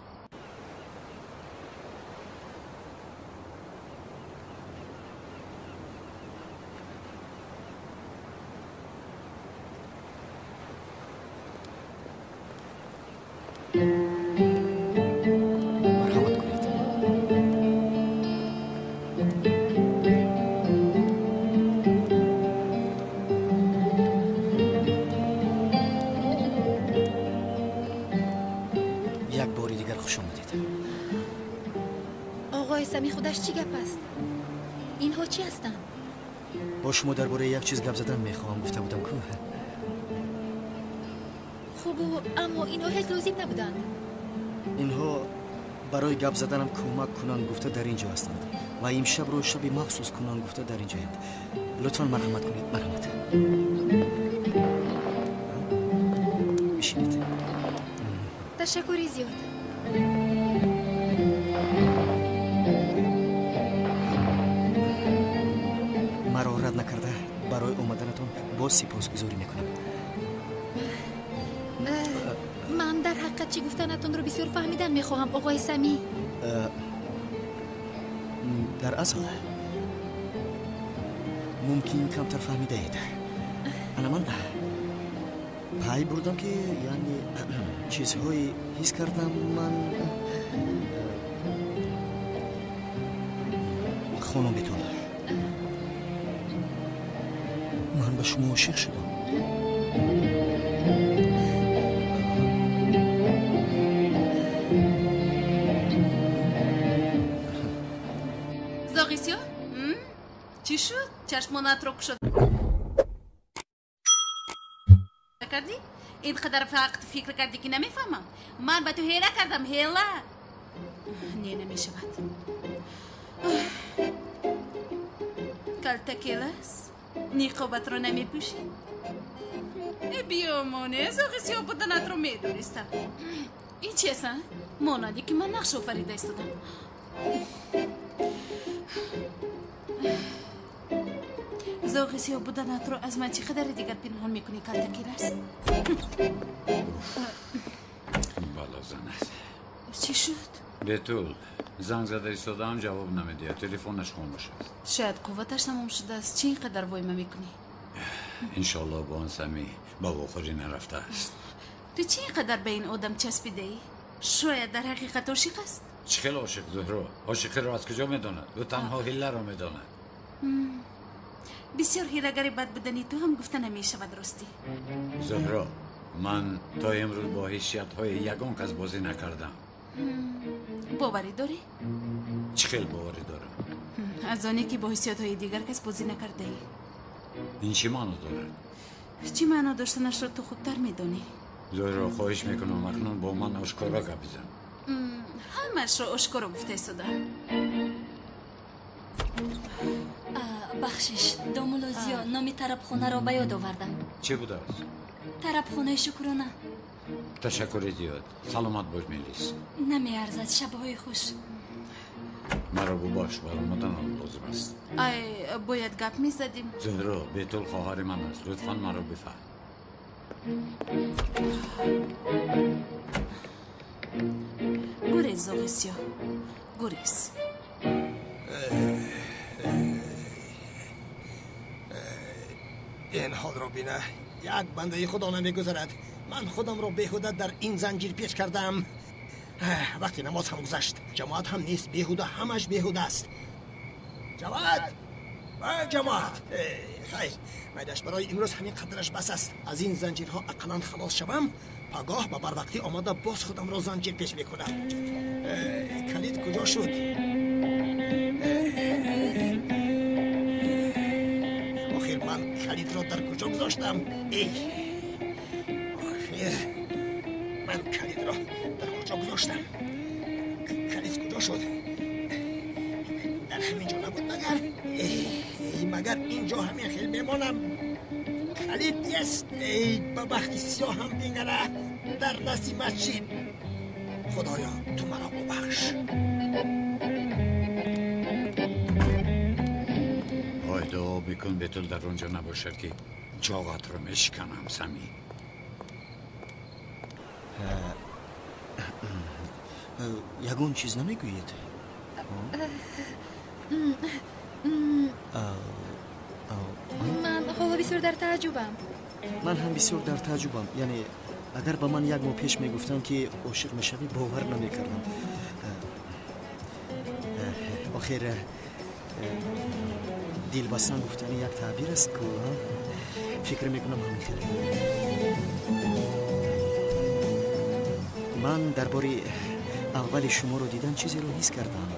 Марҳамат кунед. Як бори дигар хуш омадед. Оғои Самӣ худаш чӣ гап аст? Инҳо чӣ ҳастанд? Бо шумо дар бораи як чиз гап задан мехоҳам, гуфта будам ку. Хубу, аммо инҳо ҳеҷ лозим набуданд. Инҳо барои гап заданам кӯмак кунанд гуфта дар ин ҷо ҳастанд ва имшабро шаби махсус кунанд гуфта дар ин ҷоянд. Лутфан марҳамат кунед, марҳамат. Бишинед. Ташаккури зиёд. Маро рад накарда барои омаданатон боз сипосгузорӣ мекунам. Ман дар ҳақиқат чӣ гуфтанатонро бисёр фаҳмидан мехоҳам, оғои Самӣ. Дар асл мумкин камтар фаҳмидаед. Ана ман пай бурдам, ки яъне чизҳое ҳис кардам ман. Хонум Бетул, ман ба шумо ошиқ шудам. Зоғи сиёҳ? Чӣ шуд? Чашмонатро кушода кардӣ? Ин қадар вақт фикр кардӣ, ки намефаҳмам? Ман ба ту ҳела кардам, ҳела. Не, намешавад. Калтакелас, ниқобатро намепӯшӣ? Биёмоне, зоғи сиёҳ буданатро медонистам. Ин чи аст, монанде ки ман нақш офарида истодам. Зоғи сиёҳ буданатро аз ман чӣ қадаре дигар пинҳон мекунӣ, калтакелас? Балозан аст. Чӣ шуд? Бетул, занг зада истодаам, ҷавоб намедиҳад, телефонаш хомӯш аст. Шояд қувваташ тамом шудааст. Чӣ ин қадар войма мекунӣ? Иншоалло бо он Самӣ ба вохӯрӣ нарафтааст. Ту чӣ ин қадар ба ин одам часпидаӣ? Шояд дар ҳақиқат ошиқ аст? Чӣ хел ошиқ, Зуҳро? Ошиқиро аз куҷо медонад? Ӯ танҳо ҳилларо медонад. Бисёр ҳилагари бад будани ту ҳам гуфта намешавад, ростӣ. Зуҳро, ман то имрӯз бо ҳиссиятҳои ягон кас бозӣ накардам. Боварӣ дорӣ? Чӣ хел боварӣ дорам? Аз оне ки бо ҳиссиётҳои дигар кас бозӣ накардаӣ. Ин чӣ маъно дорад? Чӣ маъно доштанашро ту хубтар медонӣ. Зуҳро, хоҳиш мекунам, акнун бо ман ошкоро гап бизан. Ҳамаашро ошкоро гуфта истодам. Бахшиш, домулло Зиё, номи тарабхонаро ба ёд овардам. Чӣ будааст? Тарабхонаи Шукрона. Ташаккури зиёд. Саломат бош, Мелис. Намеарзад, шабҳои хуш. Маро бубахш, баромаданам лозим аст. Ай, бояд гап мезадим. Зуҳро, Бетул хоҳари ман аст. Лутфан маро бифаҳм. Гурез, зоғи сиёҳ, гурез. Ин ҳолро бина, як бандаи худо намегузарад. Ман худамро беҳуда дар ин занҷир печ кардам. Вақти намоз ҳам гузашт, ҷамоат ҳам нест, беҳуда, ҳамаш беҳуда аст. Ҷамоат, ҷамоат, хайр, майдаш барои имрӯз ҳамин қадраш бас аст. Аз ин занҷирҳо ақаллан халос шавам, пагоҳ ба барвақтӣ омада боз худамро занҷир печ мекунам. Калид куҷо шуд? Охир ман калидро дар куҷо гузоштам? Эй, охир ман калидро дар куҷо гузоштам? Калид куҷо шуд? Дар ҳамин ҷо набуд магар? Магар ин ҷо ҳамин хел мемонам? Калид нест. Эй, ба бахти сиёҳам бингара, дар назди масҷид. Худоё, ту маро бубахш. Ой, дуо бикун, бетул дар он ҷо набошад, ки ҷоғатро мешиканам, Сами. Ягон чиз намегӯед? Ман ҳоло бисёр дар тааҷҷубам. Ман ҳам бисёр дар тааҷҷубам. Яъне агар ба ман як моҳ пеш мегуфтанд, ки ошиқ мешавӣ, бовар намекардам. Охир дилбастан гуфтани як таъбир аст ку, фикр мекунам ҳамин хел. Ман дар бори аввали шуморо дидан чизеро ҳис кардам.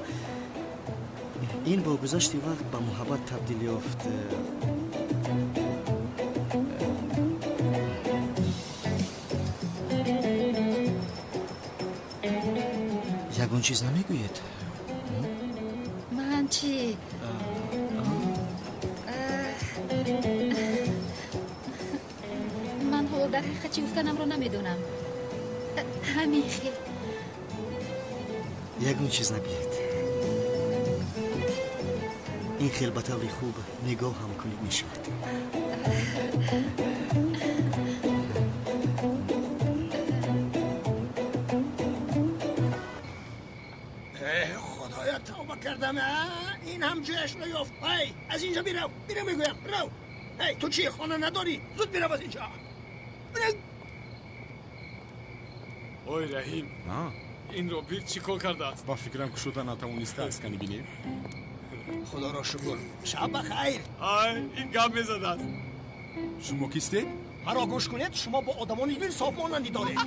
Ин бо гузашти вақт ба муҳаббат табдил ёфт. Ягон чиз намегӯед? Ман чӣ? Ман ҳоло дар ҳақиқат чӣ гуфтанамро намедонам. Ҳамин хел. Ягон чиз нагӯед. Ин хел ба таври хуб нигоҳ ҳам кунед мешавад. Худоя, тавба кардам. Ин ҳам ҷояшро ёфт. Ай, аз инҷо бирав, бирав мегӯям, рав. Эй, ту чӣ, хона надорӣ? Зуд бирав аз инҷо. Ой, Раҳим, инро бир чӣ кор кардааст? Ба фикрам кушода натавонистааст. Кани бинем. Худоро шукр, шаб ба хайр. Ай, ин гап мезадааст. Шумо кистед? Маро гӯш кунед, шумо бо одамони дилсоф монандӣ доред.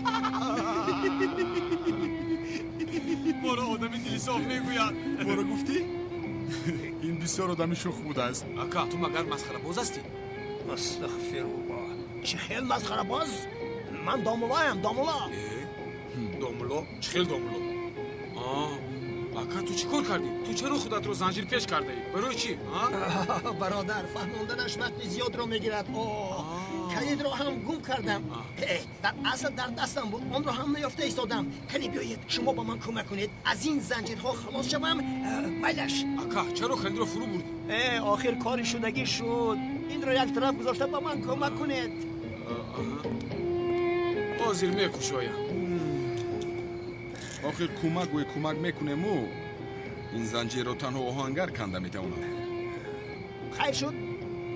Моро одами дилсоф мегӯяд. Моро гуфтӣ? Ин бисёр одами шӯх будааст. Ака, ту магар масхарабоз ҳастӣ? Астағфируллоҳ, чӣ хел масхарабоз? Ман домуллоям, домулло. Домулло? Чӣ хел домулло? Ака, ту чӣ кор кардӣ? Ту чаро худатро занҷир пеш кардаӣ? Барои чӣ? Бародар, фаҳмонданаш вақти зиёдро мегирад. Калидро ҳам гум кардам. Дар асл дар дастам буд, онро ҳам наёфта истодам. Кани биёед, шумо ба ман кӯмак кунед, аз ин занҷирҳо халос шавам. Майлаш. Ака, чаро калидро фурӯ бурдӣ? Охир кори шудагӣ шуд. Инро як тараф гузошта ба ман кӯмак кунед. Ҳозир мекушоям. Охир кӯмак гӯй кӯмак мекунему, ин занҷирро танҳо оҳангар канда метавонад. Хайр шуд,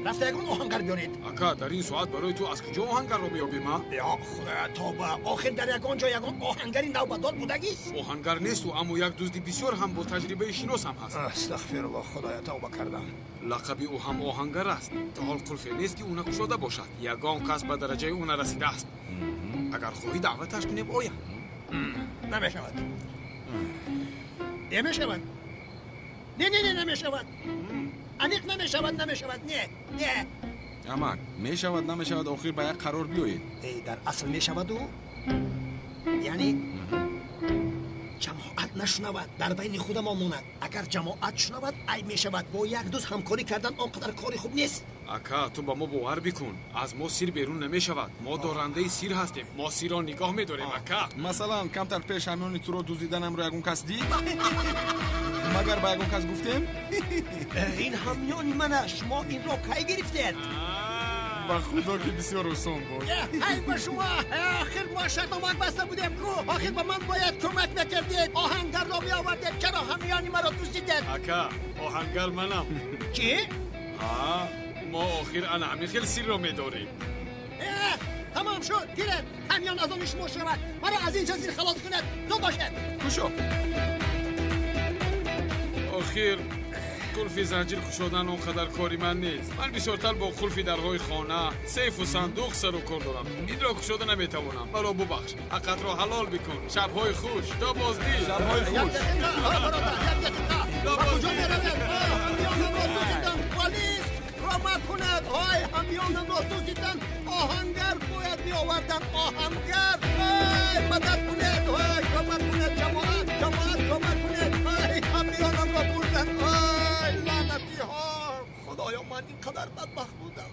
рафта ягон оҳангар биёред. Ака, дар ин соат барои ту аз куҷо оҳангарро меёбем, а? Ё худоя, тоба, охир дар ягон ҷо ягон оҳангари навбатдор будагист? Оҳангар несту, аммо як дузди бисёр ҳам бо таҷрибаи шинос ҳам ҳаст. Астағфируллоҳ, худоя, тавба кардам. Лақаби ӯ ҳам оҳангар аст. То ҳол қулфе нест, ки ӯ накушода бошад. Ягон кас ба дараҷаи ӯ нарасидааст. Агар хоҳӣ даъваташ кунем, ояд. Намешавад. Намешавад. Не, не, не, намешавад. Аниқ намешавад, намешавад. Не, не. Амак, мешавад, намешавад, охир ба як қарор биёед. Дар асл мешаваду, яъне ҷамоат нашунавад, дар байни худамон монад. Агар ҷамоат шунавад, айб мешавад. Бо як дӯст ҳамкорӣ кардан он қадар кори хуб нест. Ака, ту ба мо бовар бикун, аз мо сир берун намешавад. Мо дорандаи сир ҳастем, мо сирро нигоҳ медорем, ака. Масалан, камтар пеш ҳамёни туро дуздиданамро ягон кас дид? Магар ба ягон кас гуфтем? Ин ҳамёни мана, шумо инро кай гирифтед? Ба худо ки бисёр осон буд. Ҳай ба шумо! Охир мо шартномак баста будем ку. Охир ба ман бояд кӯмак мекардед. Оҳангарро меовардед. Чаро ҳамёни маро дуздидед? Ака, оҳангар манам. Чӣ? Ҳа, мо охир ана ҳамин хел сирро медорем. Тамом шуд, гиред. Ҳамён аз они шумо шавад. Маро аз ин ҷазир халос кунед. Зуд бошед. Кушо. Охир қулфи занҷир кушодан он қадар кори ман нест. Ман бисёртар бо қулфи дарҳои хона, сейфу сандуқ сару кор дорам. Инро кушода наметавонам. Маро бубахш. Ҳаққатро ҳалол бикун. Шабҳои хуш. То боздид. Шабҳои хуш. Як дақиқа. Ба куҷо меравед? Ҳамёнамро дуздиданд. Полис кӯмак кунад. Ҳой, ҳамёнамро дуздиданд. Оҳангар бояд меоварданд. Оҳангар. Ой, мадад кунед. Ой, кӯмак кунед ҷамоат. Ҷамоат кӯмак кунед. Ой, ҳамёнамро бурданд. Ой, лаънатиҳо. Худоё, ман ин қадар бадбахт будам.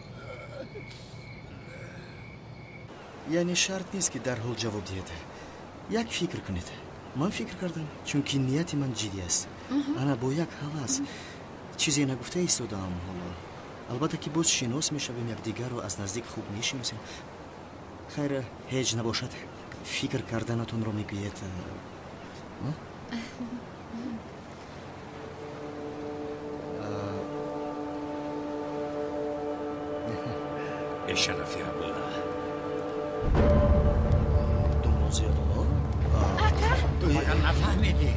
Яъне шарт нест ки дарҳол ҷавоб диҳед. Як фикр кунед. Ман фикр кардам, чунки нияти ман ҷиддӣ аст. Ана бо як ҳавас чизе нагуфта истодаам ҳоло. Албатта ки боз шинос мешавем, якдигарро аз наздик хуб мешиносем. Хайр, ҳеҷ набошад, фикр карданатонро мегӯед. Бешарафи Абдулла. Домло Зиёдулло? Ака! Ту магар нафаҳмидӣ?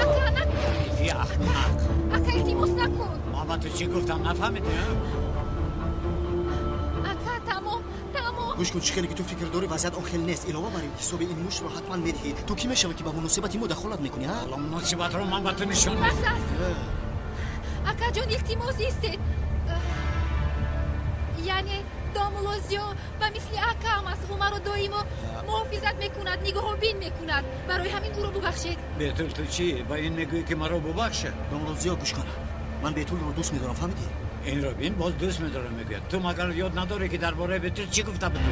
Ака, накун! Ҳарифи аҳмақ! Ака, илтимос накун! Ма ба ту чӣ гуфтам, нафаҳмидӣ? Ака, тамом, тамом! Гӯш кун, чӣ хеле ки ту фикр дорӣ, вазъият он хел нест. Илова бар ин, ҳисоби ин муштро ҳатман медиҳӣ. Ту кӣ мешавӣ ки ба муносибати мо дахолат мекунӣ, а? Ҳоло муносибатро ман ба ту нишон Бас аст! Акаҷон, илтимос истед! Яъне домулло Зиё ба мисли акаам аст. Ӯ маро доимо муҳофизат мекунад, нигоҳубин мекунад. Барои ҳамин ӯро бубахшед. Бетул, ту чӣ ба ин мегӯӣ ки маро бубахшад? Домулло Зиё, гӯш кун, ман Бетулро дӯст медорам, фаҳмидӣ? Инро бин, боз дӯст медорам мегӯяд. Ту магар ёд надорӣ ки дар бораи Бетул чӣ гуфта будӣ?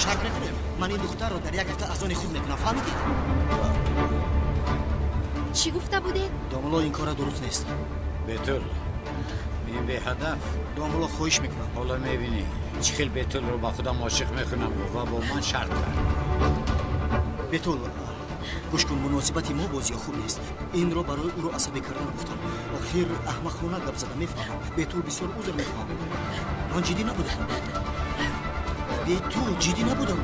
Шарт мекунем, ман ин духтарро дар як ҳафта аз они худ мекунам, фаҳмидӣ? Чӣ гуфта будед? Домулло, ин кора дуруст нест. Бетул, ин беҳадаф. Домулло, хоҳиш мекунам. Ҳоло мебинӣ чӣ хел Бетулро ба худам ошиқ мекунам ва бо ман шарт кард. Бетул, гӯш кун, муносибати мо бо Зиё хуб нест. Инро барои ӯро асабӣ кардан гуфтам. Охир аҳмақона гап зада, мефаҳмам. Бетул, бисёр узр мехоҳам. Ман ҷиддӣ набудам. Бетул, ҷиддӣ набудам.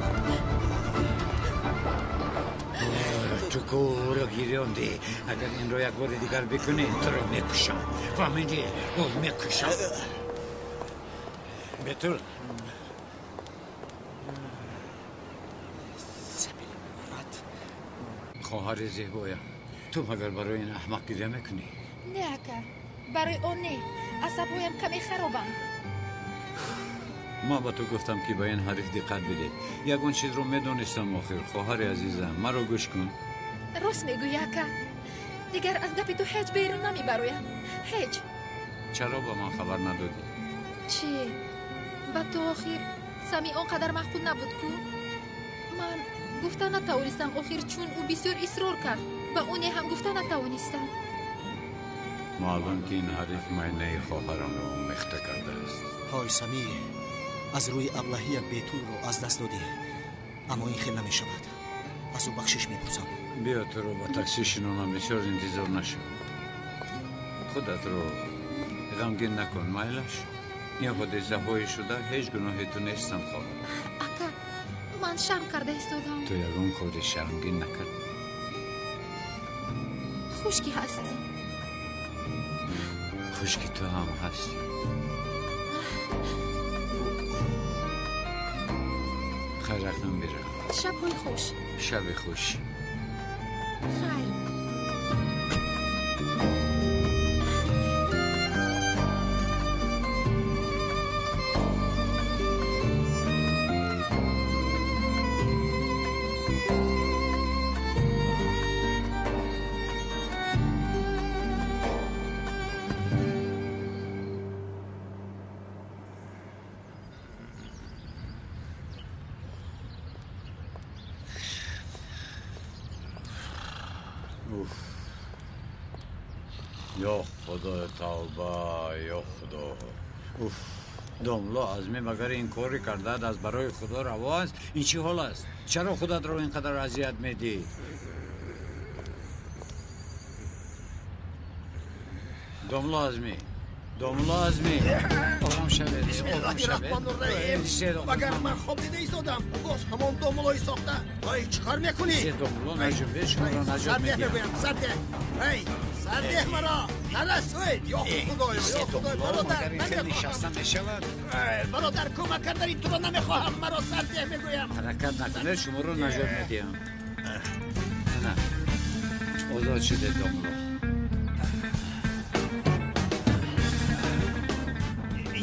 Ту кӯро гирёндӣ. Агар инро як бори дигар бикунӣ, туро мекушам. Фаҳмидӣ? О, мекушам. Бетул, хоҳари зебоям, ту магар барои ин аҳмақ гиря мекунӣ? Не, ака, барои он не. Асабҳоям каме харобанд. Ман ба ту гуфтам ки ба ин ҳариф диққат бидеҳ. Ягон чизро медонистам охир, хоҳари азизам. Маро гӯш кун. Рост мегӯӣ, ака. Дигар аз гапи ту ҳеҷ берун намебароям. Ҳеҷ. Чаро ба ман хабар надодӣ? Чӣ? Ба ту охир Сами он қадар маъқул набуд ку? Ман гуфта натавонистам охир, чун ӯ бисёр исрор кард. Ба ӯ не ҳам гуфта натавонистам. Маълум ки ин ҳариф майнаи хоҳарамро омехта кардааст. Ҳой Сами, аз рӯи аблаҳият Бетулро аз даст додӣ. Аммо ин хел намешавад. Аз ӯ бахшиш мепурсам. Биё туро ба таксӣ шинонам, бисёр интизор нашав. Худатро ғамгин накун, майлаш. Ин ҳодисаҳои шуда ҳеҷ гуноҳи ту нестанд, хоҳар. Ака, ман шарм карда истодам. Ту ягон кори шармгин накардӣ. Хуш ки ҳастӣ. Хуш ки ту ҳам ҳастӣ. Хайр, акнун бирав. Шабҳои хуш. Шаби хуш. Хайр. Ё Худо, тавба, ё Худо. Уф, домло Азмӣ магар ин кори кардаад аз барои Худо раво аст? Ин чӣ ҳол аст? Чаро худатро ин қадар азият медиҳӣ? Домло Азмӣ, домло Азмӣ, ором шавед, ором шавед. Бисмиллоҳи-рраҳмони-рраҳим. Магар ман хоб дида истодам? Боз ҳамон домлои сохта. Ай, чӣ кор мекунӣ? Се домло наҷунбед, шуморо наҷот Сардеҳ медиҳам. мегӯям, сардеҳ. Эй, сардеҳ маро. Нарасоед, ё Худоё, ё Худоё, бародар, Магар ин хел намехоҳам. нишаста мешавад? Эй, бародар, кӯмак кардани туро намехоҳам, маро сардеҳ мегӯям. Ҳаракат накунед, шуморо наҷот медиҳам. Ана, озод шудед, домло.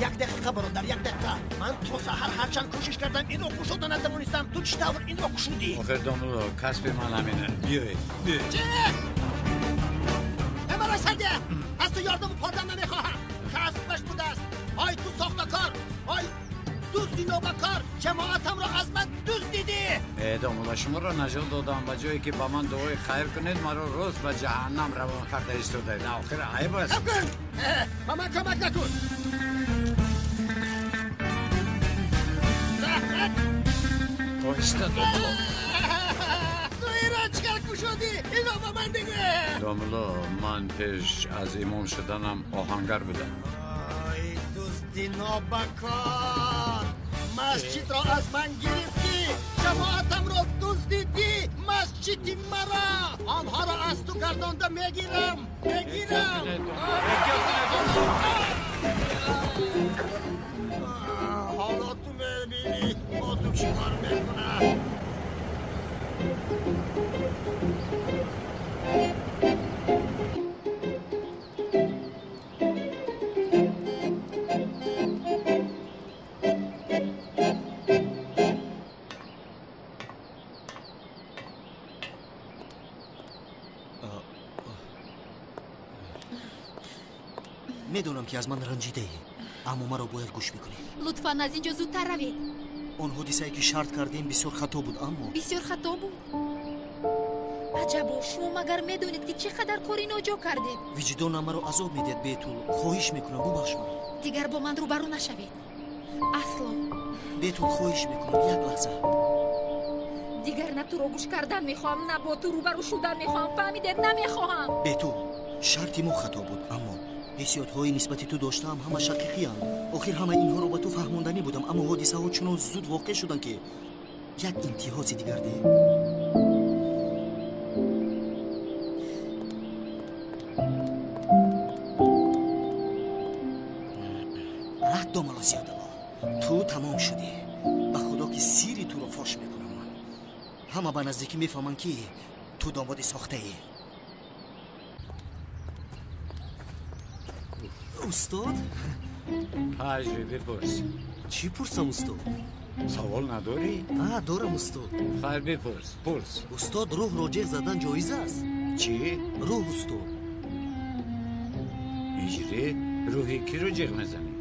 Як дақиқа, бародар, як дақиқа. Ман то саҳар ҳарчанд кӯшиш кардам, инро кушода натавонистам. Ту чӣ тавр инро кушудӣ? Охир домло, касби ман ҳамин аст. Биёед, биёед. Чӣ? Э, маро сардеҳ. Аз ту ёрдаму пордам намехоҳам. Касбаш будааст. Ой, ту сохтакор, ой, дузди нобакор, ҷамоатамро аз ман дуздидӣ. Э, домло, шуморо наҷот додам. Ба ҷое ки ба ман дуои хайр кунед, маро рост ба ҷаҳаннам равон карда истодаед. Охир айб аст. Кам кун! Э, ба ман кӯмак накун. Заҳмат! Оҳиста, домло. Ту инро чӣ кор кушодӣ? Инро ба ман бигӯ. Домло, ман пеш аз имом шуданам оҳангар будам. Ой, дузди нобакор, масҷидро аз ман гирифтӣ, ҷамоатамро дуздидӣ, масҷиди маро. Онҳоро аз ту гардонда мегирам, мегирам. Ҳоло ту мебинӣ, бо ту чӣ кор мекунам. Медонам, ки аз ман ранҷидаӣ, аммо маро бояд гӯш бикунӣ. Лутфан аз ин ҷо зудтар равед. Он ҳодисае, ки шарт кардем, бисёр хато буд, аммо Бисёр хато буд? Аҷабо, шумо магар медонед, ки чӣ қадар кори ноҷо кардед? Виҷдонам маро азоб медиҳад, Бетул. Хоҳиш мекунам, бубахш маро. Дигар бо ман рӯбарӯ нашавед, асло. Бетул, хоҳиш мекунам, як лаҳза. Дигар на туро гӯш кардан мехоҳам, на бо ту рӯбарӯ шудан мехоҳам, фаҳмидед? Намехоҳам. Бетул, шарти мо хато буд, аммо ҳиссиётҳои нисбати ту доштаам ҳама ҳақиқиянд. Охир ҳама инҳоро ба ту фаҳмонданӣ будам, аммо ҳодисаҳо чунон зуд воқеъ шуданд, ки як имтиҳози дигар деҳ. Домало Зиёдало, ту тамом шудӣ. Ба Худо, ки сирри туро фош мекунам ман. Ҳама ба наздикӣ мефаҳманд, ки ту домоди сохтаӣ. Устод. Ҳаҷри, бипурс. Чӣ пурсам, устод? Савол надорӣ? А, дорам, устод. Хайр, бипурс, пурс. Устод, рӯҳро ҷеғ задан ҷоиз аст? Чӣ? Рӯҳ, устод. Ҳиҷрӣ, рӯҳи киро ҷеғ мезанӣ?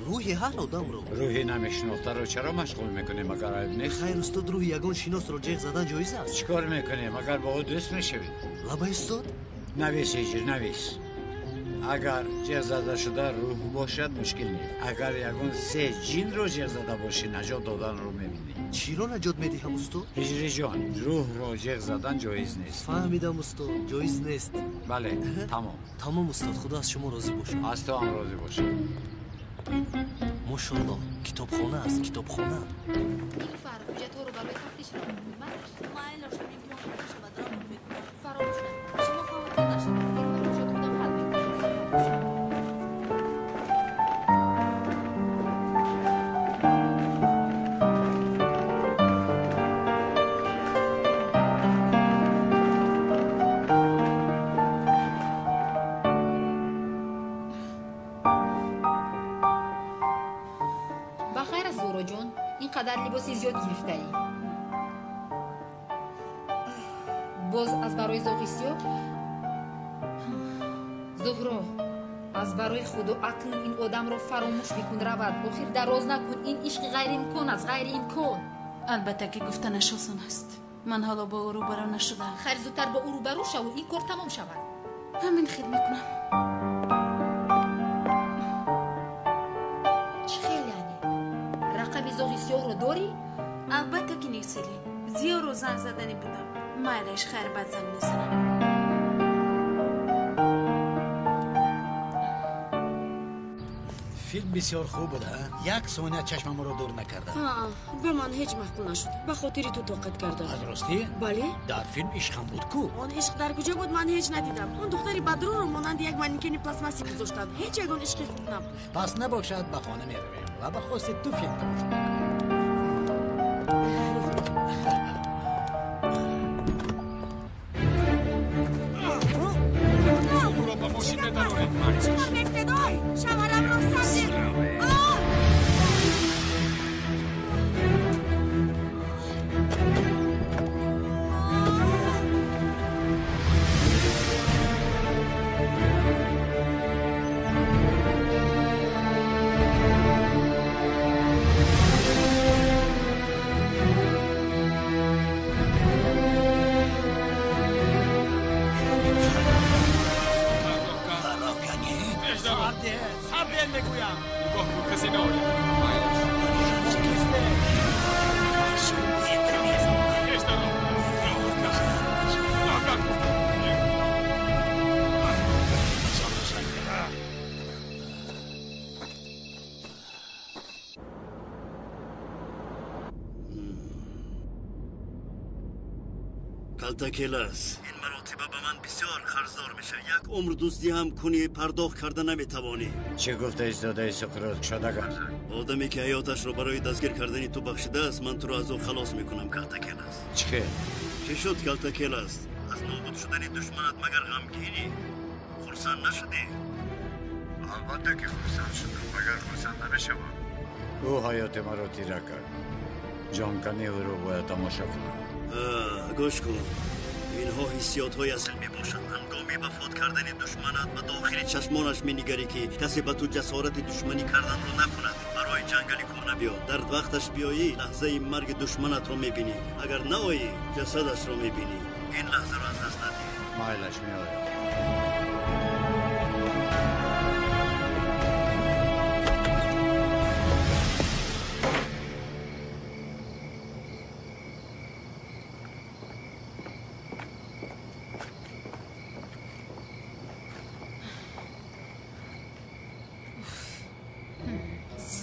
Рӯҳи ҳар одамро. Рӯҳи намешинохтаро чаро машғул мекунӣ? Магар айб нест? Хайр, устод, рӯҳи ягон шиносро ҷеғ задан ҷоиз аст? Чӣ кор мекунӣ? Магар бо ӯ дӯст мешавӣ? Лабай, устод. Навис, ҳиҷр, навис. Агар ҷеғ зада шуда рӯҳ бошад, мушкил нест. Агар ягон се ҷинро ҷеғ зада бошӣ, наҷот доданро мебинӣ. Чиро наҷот медиҳам, устод? Ҳиҷриҷон, рӯҳро ҷеғ задан ҷоиз нест. Фаҳмидам, устод, ҷоиз нест. Бале, тамом. Тамом, устод, Худо аз шумо розӣ бошад. Аз ту ҳам розӣ бошад. Мошолло, китобхона аст, китобхона. Нилуфар, ҳуҷҷатҳоро барои тафтиш равон кун. Майлаш. Майлашам, имтиҳон карда шавад, равон мекунам. Фаромӯш накун. Шумо хавотир нашавед. Ин бошад, худам ҳал мекунам. Ба хайр аст, Зуҳроҷон, ин қадар либоси зиёд гирифтаӣ? Боз аз барои зоғи сиёҳ? Зуҳро, аз барои Худо, акнун ин одамро фаромӯш бикун, равад. Охир дароз накун, ин ишқи ғайриимкон аст, ғайриимкон. Албатта, ки гуфтанаш осон аст. Ман ҳоло бо ӯ рӯбарӯ нашудаам. Хайр, зудтар бо ӯ рӯбарӯ шаву ин кор тамом шавад. Ҳамин хел мекунам. Чӣ хел яъне? Рақами зоғи сиёҳро дорӣ? Албатта ки не, Селин. Зиёро занг задани будам. Майлаш, хайр, баъд занг мезанам. Филм бисёр хуб буда. Як сония чашмамро дур накардам. Ба ман ҳеҷ маъқул нашуд. Ба хотири ту тоқат кардам. Аз ростӣ? Бале. Дар филм ишқам буд ку? Он ишқ дар куҷо буд, ман ҳеҷ надидам. Он духтари бадрӯро монанди як манекени пластмассӣ гузоштанд. Ҳеҷ ягон ишқи хуб набуд. Пас набошад, ба хона меравем ва ба хости ту филм тамошо мекунем. Ӯро ба мошин медароред. Чӣ мекунед? Ой, шавҳарамро сардед. Калтакелас, ин маротиба ба ман бисёр қарздор мешавӣ. Як умр дуздӣ ҳам кунӣ, пардохт карда наметавонӣ. Чӣ гуфта истодаи, Суқрот? Кушода гап. Одаме ки ҳаёташро барои дастгир кардани ту бахшидааст, ман туро аз ӯ халос мекунам, Калтакелас. Чӣ хел? Чӣ шуд, Калтакелас? Аз нобуд шудани душманат магар ғамгинӣ? Хурсанд нашудӣ? Албатта ки хурсанд шудам, магар хурсанд намешавам. Ӯ ҳаёти маро тира кард. Ҷонкани ӯро бояд тамошо кунам. Гӯш кун, инҳо ҳиссиётҳои асил мебошанд. Ҳангоми вафот кардани душманат ба дохили чашмонаш менигарӣ, ки касе ба ту ҷасорати душманӣ карданро накунад. Барои ҷангали кӯҳна биё. Дар вақташ биёӣ, лаҳзаи марги душманатро мебинӣ. Агар наоӣ, ҷасадашро мебинӣ. Ин лаҳзаро аз даст надиҳ. Майлаш, меоям.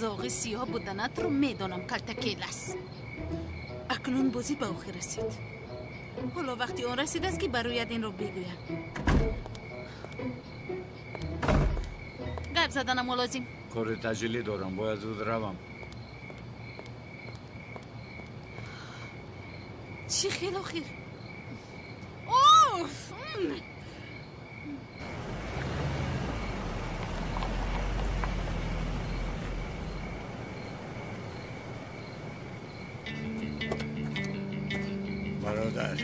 Зоғи сиёҳ буданатро медонам, Калтакелас. Акнун бозӣ ба охир расид. Ҳоло вақти он расидааст, ки барояд инро бигӯям. Гап заданам лозим. Кори таъҷилӣ дорам, бояд зуд равам. Чӣ хел охир? Оф! Бародар,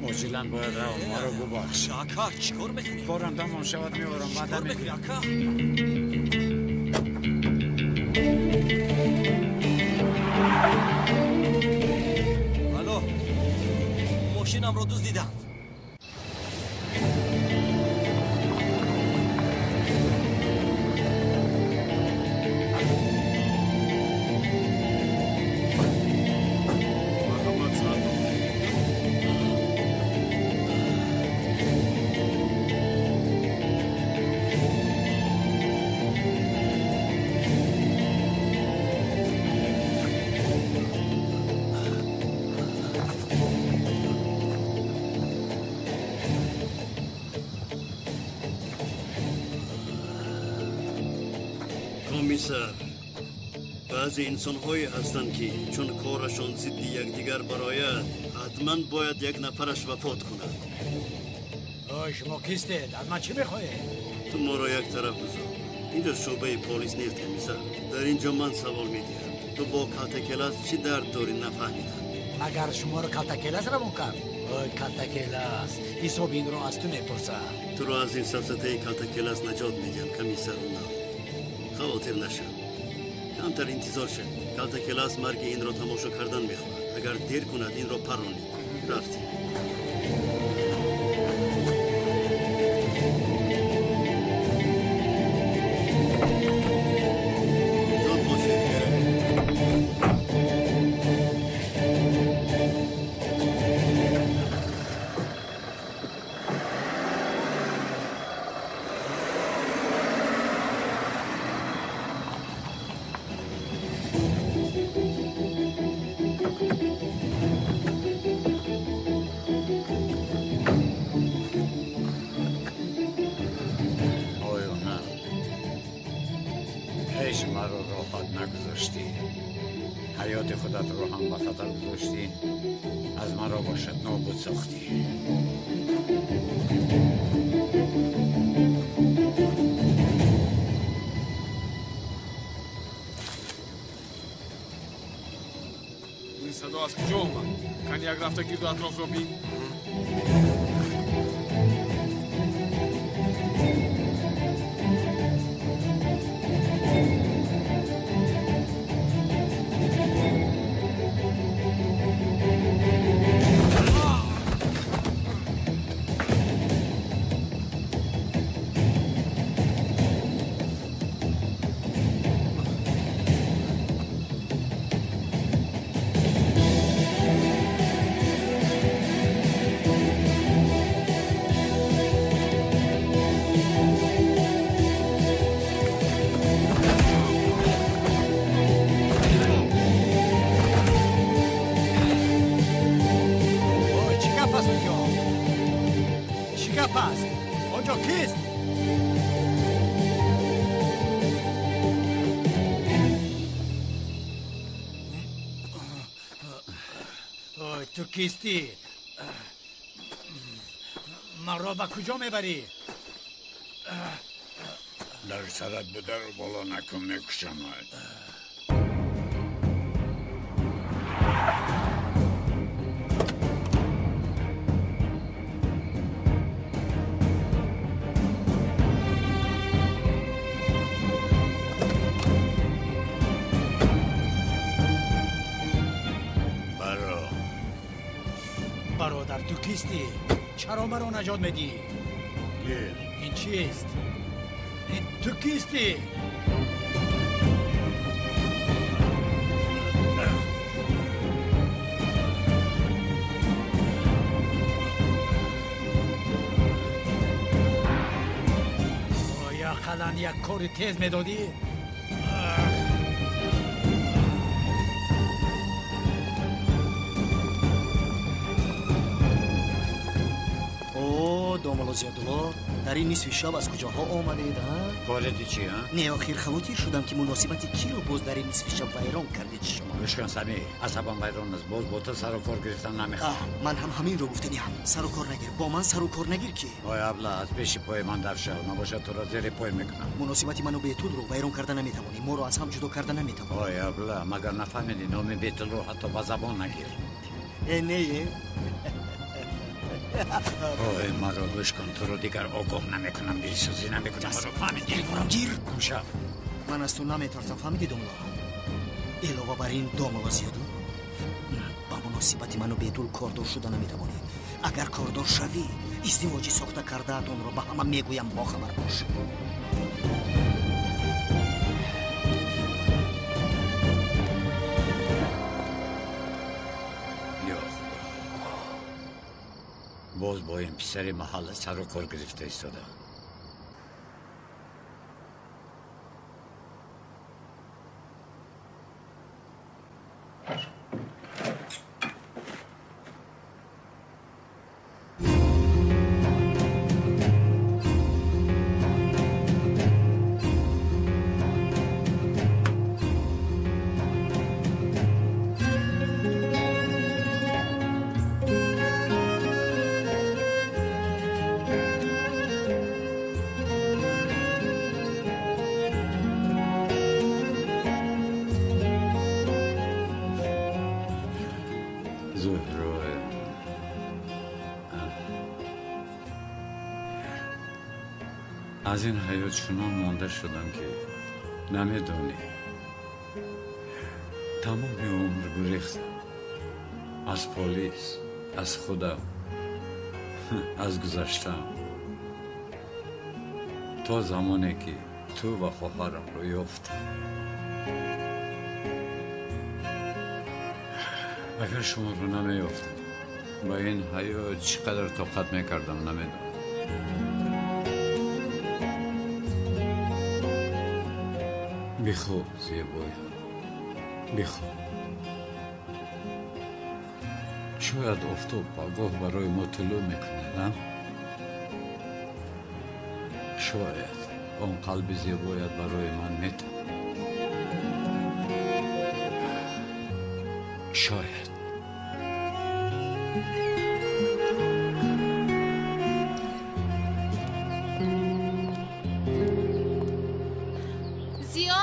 оҷилан бояд равам, маро бубахш. Ака, чӣ кор мекунӣ? Корам тамом шавад, меорам, ваъда мекунам. Ака? Алло, мошинамро дуздиданд. Комиссар, баъзе инсонҳое ҳастанд, ки чун корашон зидди якдигар барояд, ҳатман бояд як нафараш вафот кунад. Ой, шумо кистед? Аз ман чӣ мехоҳед? Ту моро як тараф бизор. Инҷо шӯъбаи полис нест, комиссар. Дар ин ҷо ман савол медиҳам. Ту бо Калтакелас чӣ дард дорӣ, нафаҳмидам. Магар шуморо Калтакелас равон кард? Ой, Калтакелас, ҳисоби инро аз ту мепурсад. Туро аз ин сафсатаи Калтакелас наҷот медиҳам, комиссар. Хавотир нашав. Камтар интизор шав. Калтакелас марги инро тамошо кардан мехоҳад. Агар дер кунад, инро парронед. Рафтем. Ҳаёти худатро ҳам ба хатар гузоштӣ, аз маро бошад нобуд сохтӣ. Ин садо аз куҷо омад? Кани як рафта гирду атрофро бин. Ту кистӣ? Маро ба куҷо мебарӣ? Дар сарат бударо боло накун, мекушамад. Бародар, ту кистӣ? Чаро маро наҷот медиҳӣ? Гир. Ин чист? Ту кистӣ? Оё ақаллан як кори тез медодӣ? Домулло Зиёдулло, дар ин нисфи шаб аз куҷоҳо омадед, а? Вориди чӣ, а? Не, охир хавотир шудам, ки муносибати киро боз дар ин нисфи шаб вайрон кардед шумо. Гӯш кун, Самӣ, асабам вайрон аст, боз бо ту сару кор гирифтан намехоҳам. Ман ҳам ҳаминро гуфтаниам. Сару кор нагир, бо ман сару кор нагир ки. Ой абла, аз пеши пои ман дар шав, набошад туро зери пой мекунам. Муносибати ману Бетулро вайрон карда наметавонӣ, моро аз ҳам ҷудо карда наметавонӣ. Ой абла, магар нафаҳмидӣ, номи Бетулро ҳатто ба забон нагир. Э, не, э. Ой, маро гӯш кун, туро дигар огоҳ намекунам, дилсӯзӣ намекунам. Маро фаҳмидӣ? Гир! Гумшав. Ман аз ту наметарсам, фаҳмидӣ, домулло? Илова бар ин, домулло Зиёдулло, ба муносибати ману Бетул кордор шуда наметавонӣ. Агар кордор шавӣ, издивоҷи сохта кардаатонро ба ҳама мегӯям, бохабар бош. Боз бо ин писари маҳалла сару кор гирифта истодам. Аз ин ҳаёт чунон монда шудам, ки намедонӣ. Тамоми умр гурехтам. Аз полис, аз худам, аз гузаштам. То замоне ки ту ва хоҳарамро ёфтам. Агар шуморо намеёфтам, ба ин ҳаёт чӣ қадар тоқат мекардам, намедонам. Бихоб, зебоям, бихоб. Шояд офтоб пагоҳ барои мо тулӯъ мекунад, а? Шояд он қалби зебоят барои ман метапад. Шояд. Зиё?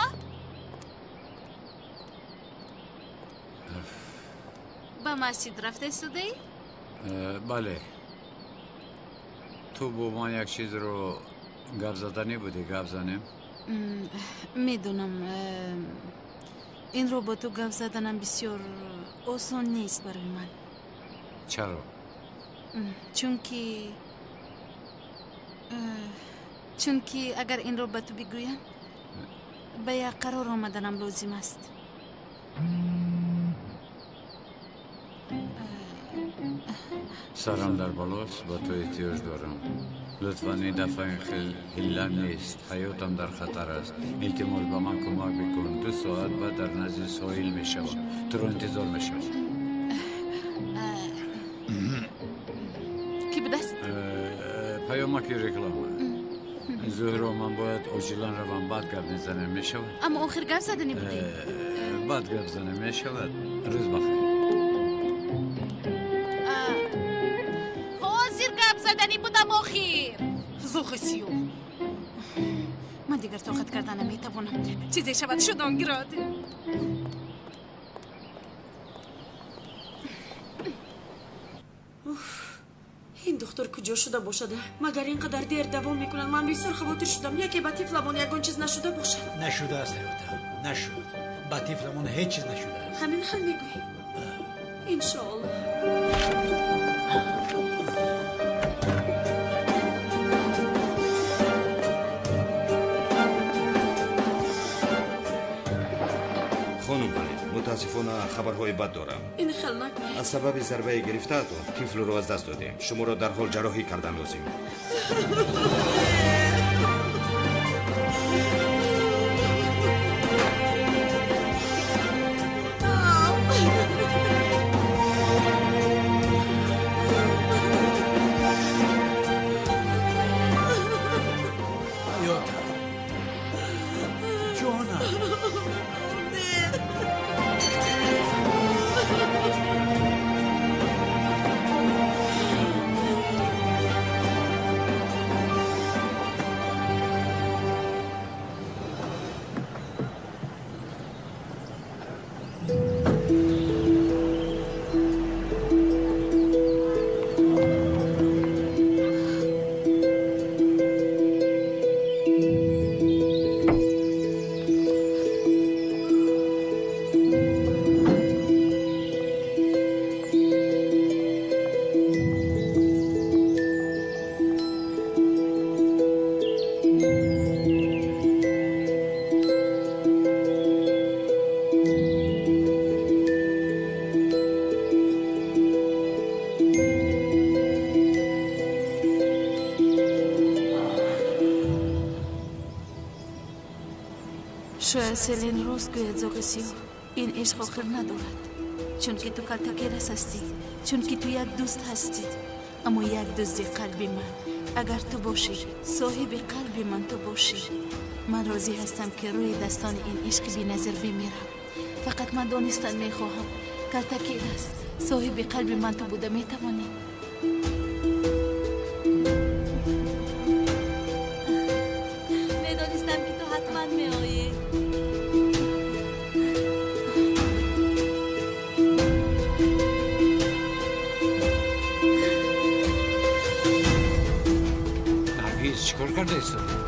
Ба масҷид рафта истодаӣ? Бале. Ту бо ман як чизро гап заданӣ будӣ, гап занем? Медонам, инро бо ту гап заданам бисёр осон нест барои ман. Чаро? Чунки агар инро ба ту бигӯям, ба як қарор омаданам лозим аст. Сарам дар балост, ба ту эҳтиёҷ дорам. Лутфан, ин дафъа ин хел ҳилла нест. Ҳаётам дар хатар аст. Илтимос, ба ман кӯмак бикун. 2 соат баъд дар назди соҳил мешавам. Туро интизор мешавам. Кӣ будааст? Паёмаки реклама. Зуҳро, ман бояд оҷилан равам. Баъд гап мезанем, мешавад? Аммо охир гап заданӣ будӣ. Баъд гап занем, мешавад? Рӯз бахайр. Ҳозир гап заданӣ будам охир. Зоғи сиёҳ. Ман дигар тоқат карда наметавонам. Чизе шавад, шуд он гирад. Ин духтур куҷо шуда бошад? Магар ин қадар дер давом мекунад? Ман бисёр хавотир шудам. Яке ба тифламон ягон чиз нашуда бошад. Нашудааст, ҳаётам, нашуд. Ба тифламон ҳеҷ чиз нашудааст. Ҳамин хел мегӯӣ? Иншоаллоҳ. Хонум Ҳалим, мутаассифона хабарҳои бад дорам. Ин хел накунед. Аз сабаби зарбаи гирифтаатон тифлро аз даст додем. Шуморо дарҳол ҷарроҳӣ кардан лозим. Ҳаётам, ҷонам. Шояд Селин рост гӯяд, зоғи сиёҳ. Ин ишқ охир надорад, чунки ту калтакелас ҳастӣ, чунки ту як дӯст ҳастӣ, аммо як дузди қалби ман. Агар ту бошӣ, соҳиби қалби ман ту бошӣ, ман розӣ ҳастам, ки рӯи дастони ин ишқи беназир бимирам. Фақат ман донистан мехоҳам, калтакелас, соҳиби қалби ман ту буда метавонӣ? Медонистам, ки ту ҳатман меоӣ. Наргиз, чӣ кор карда истоди?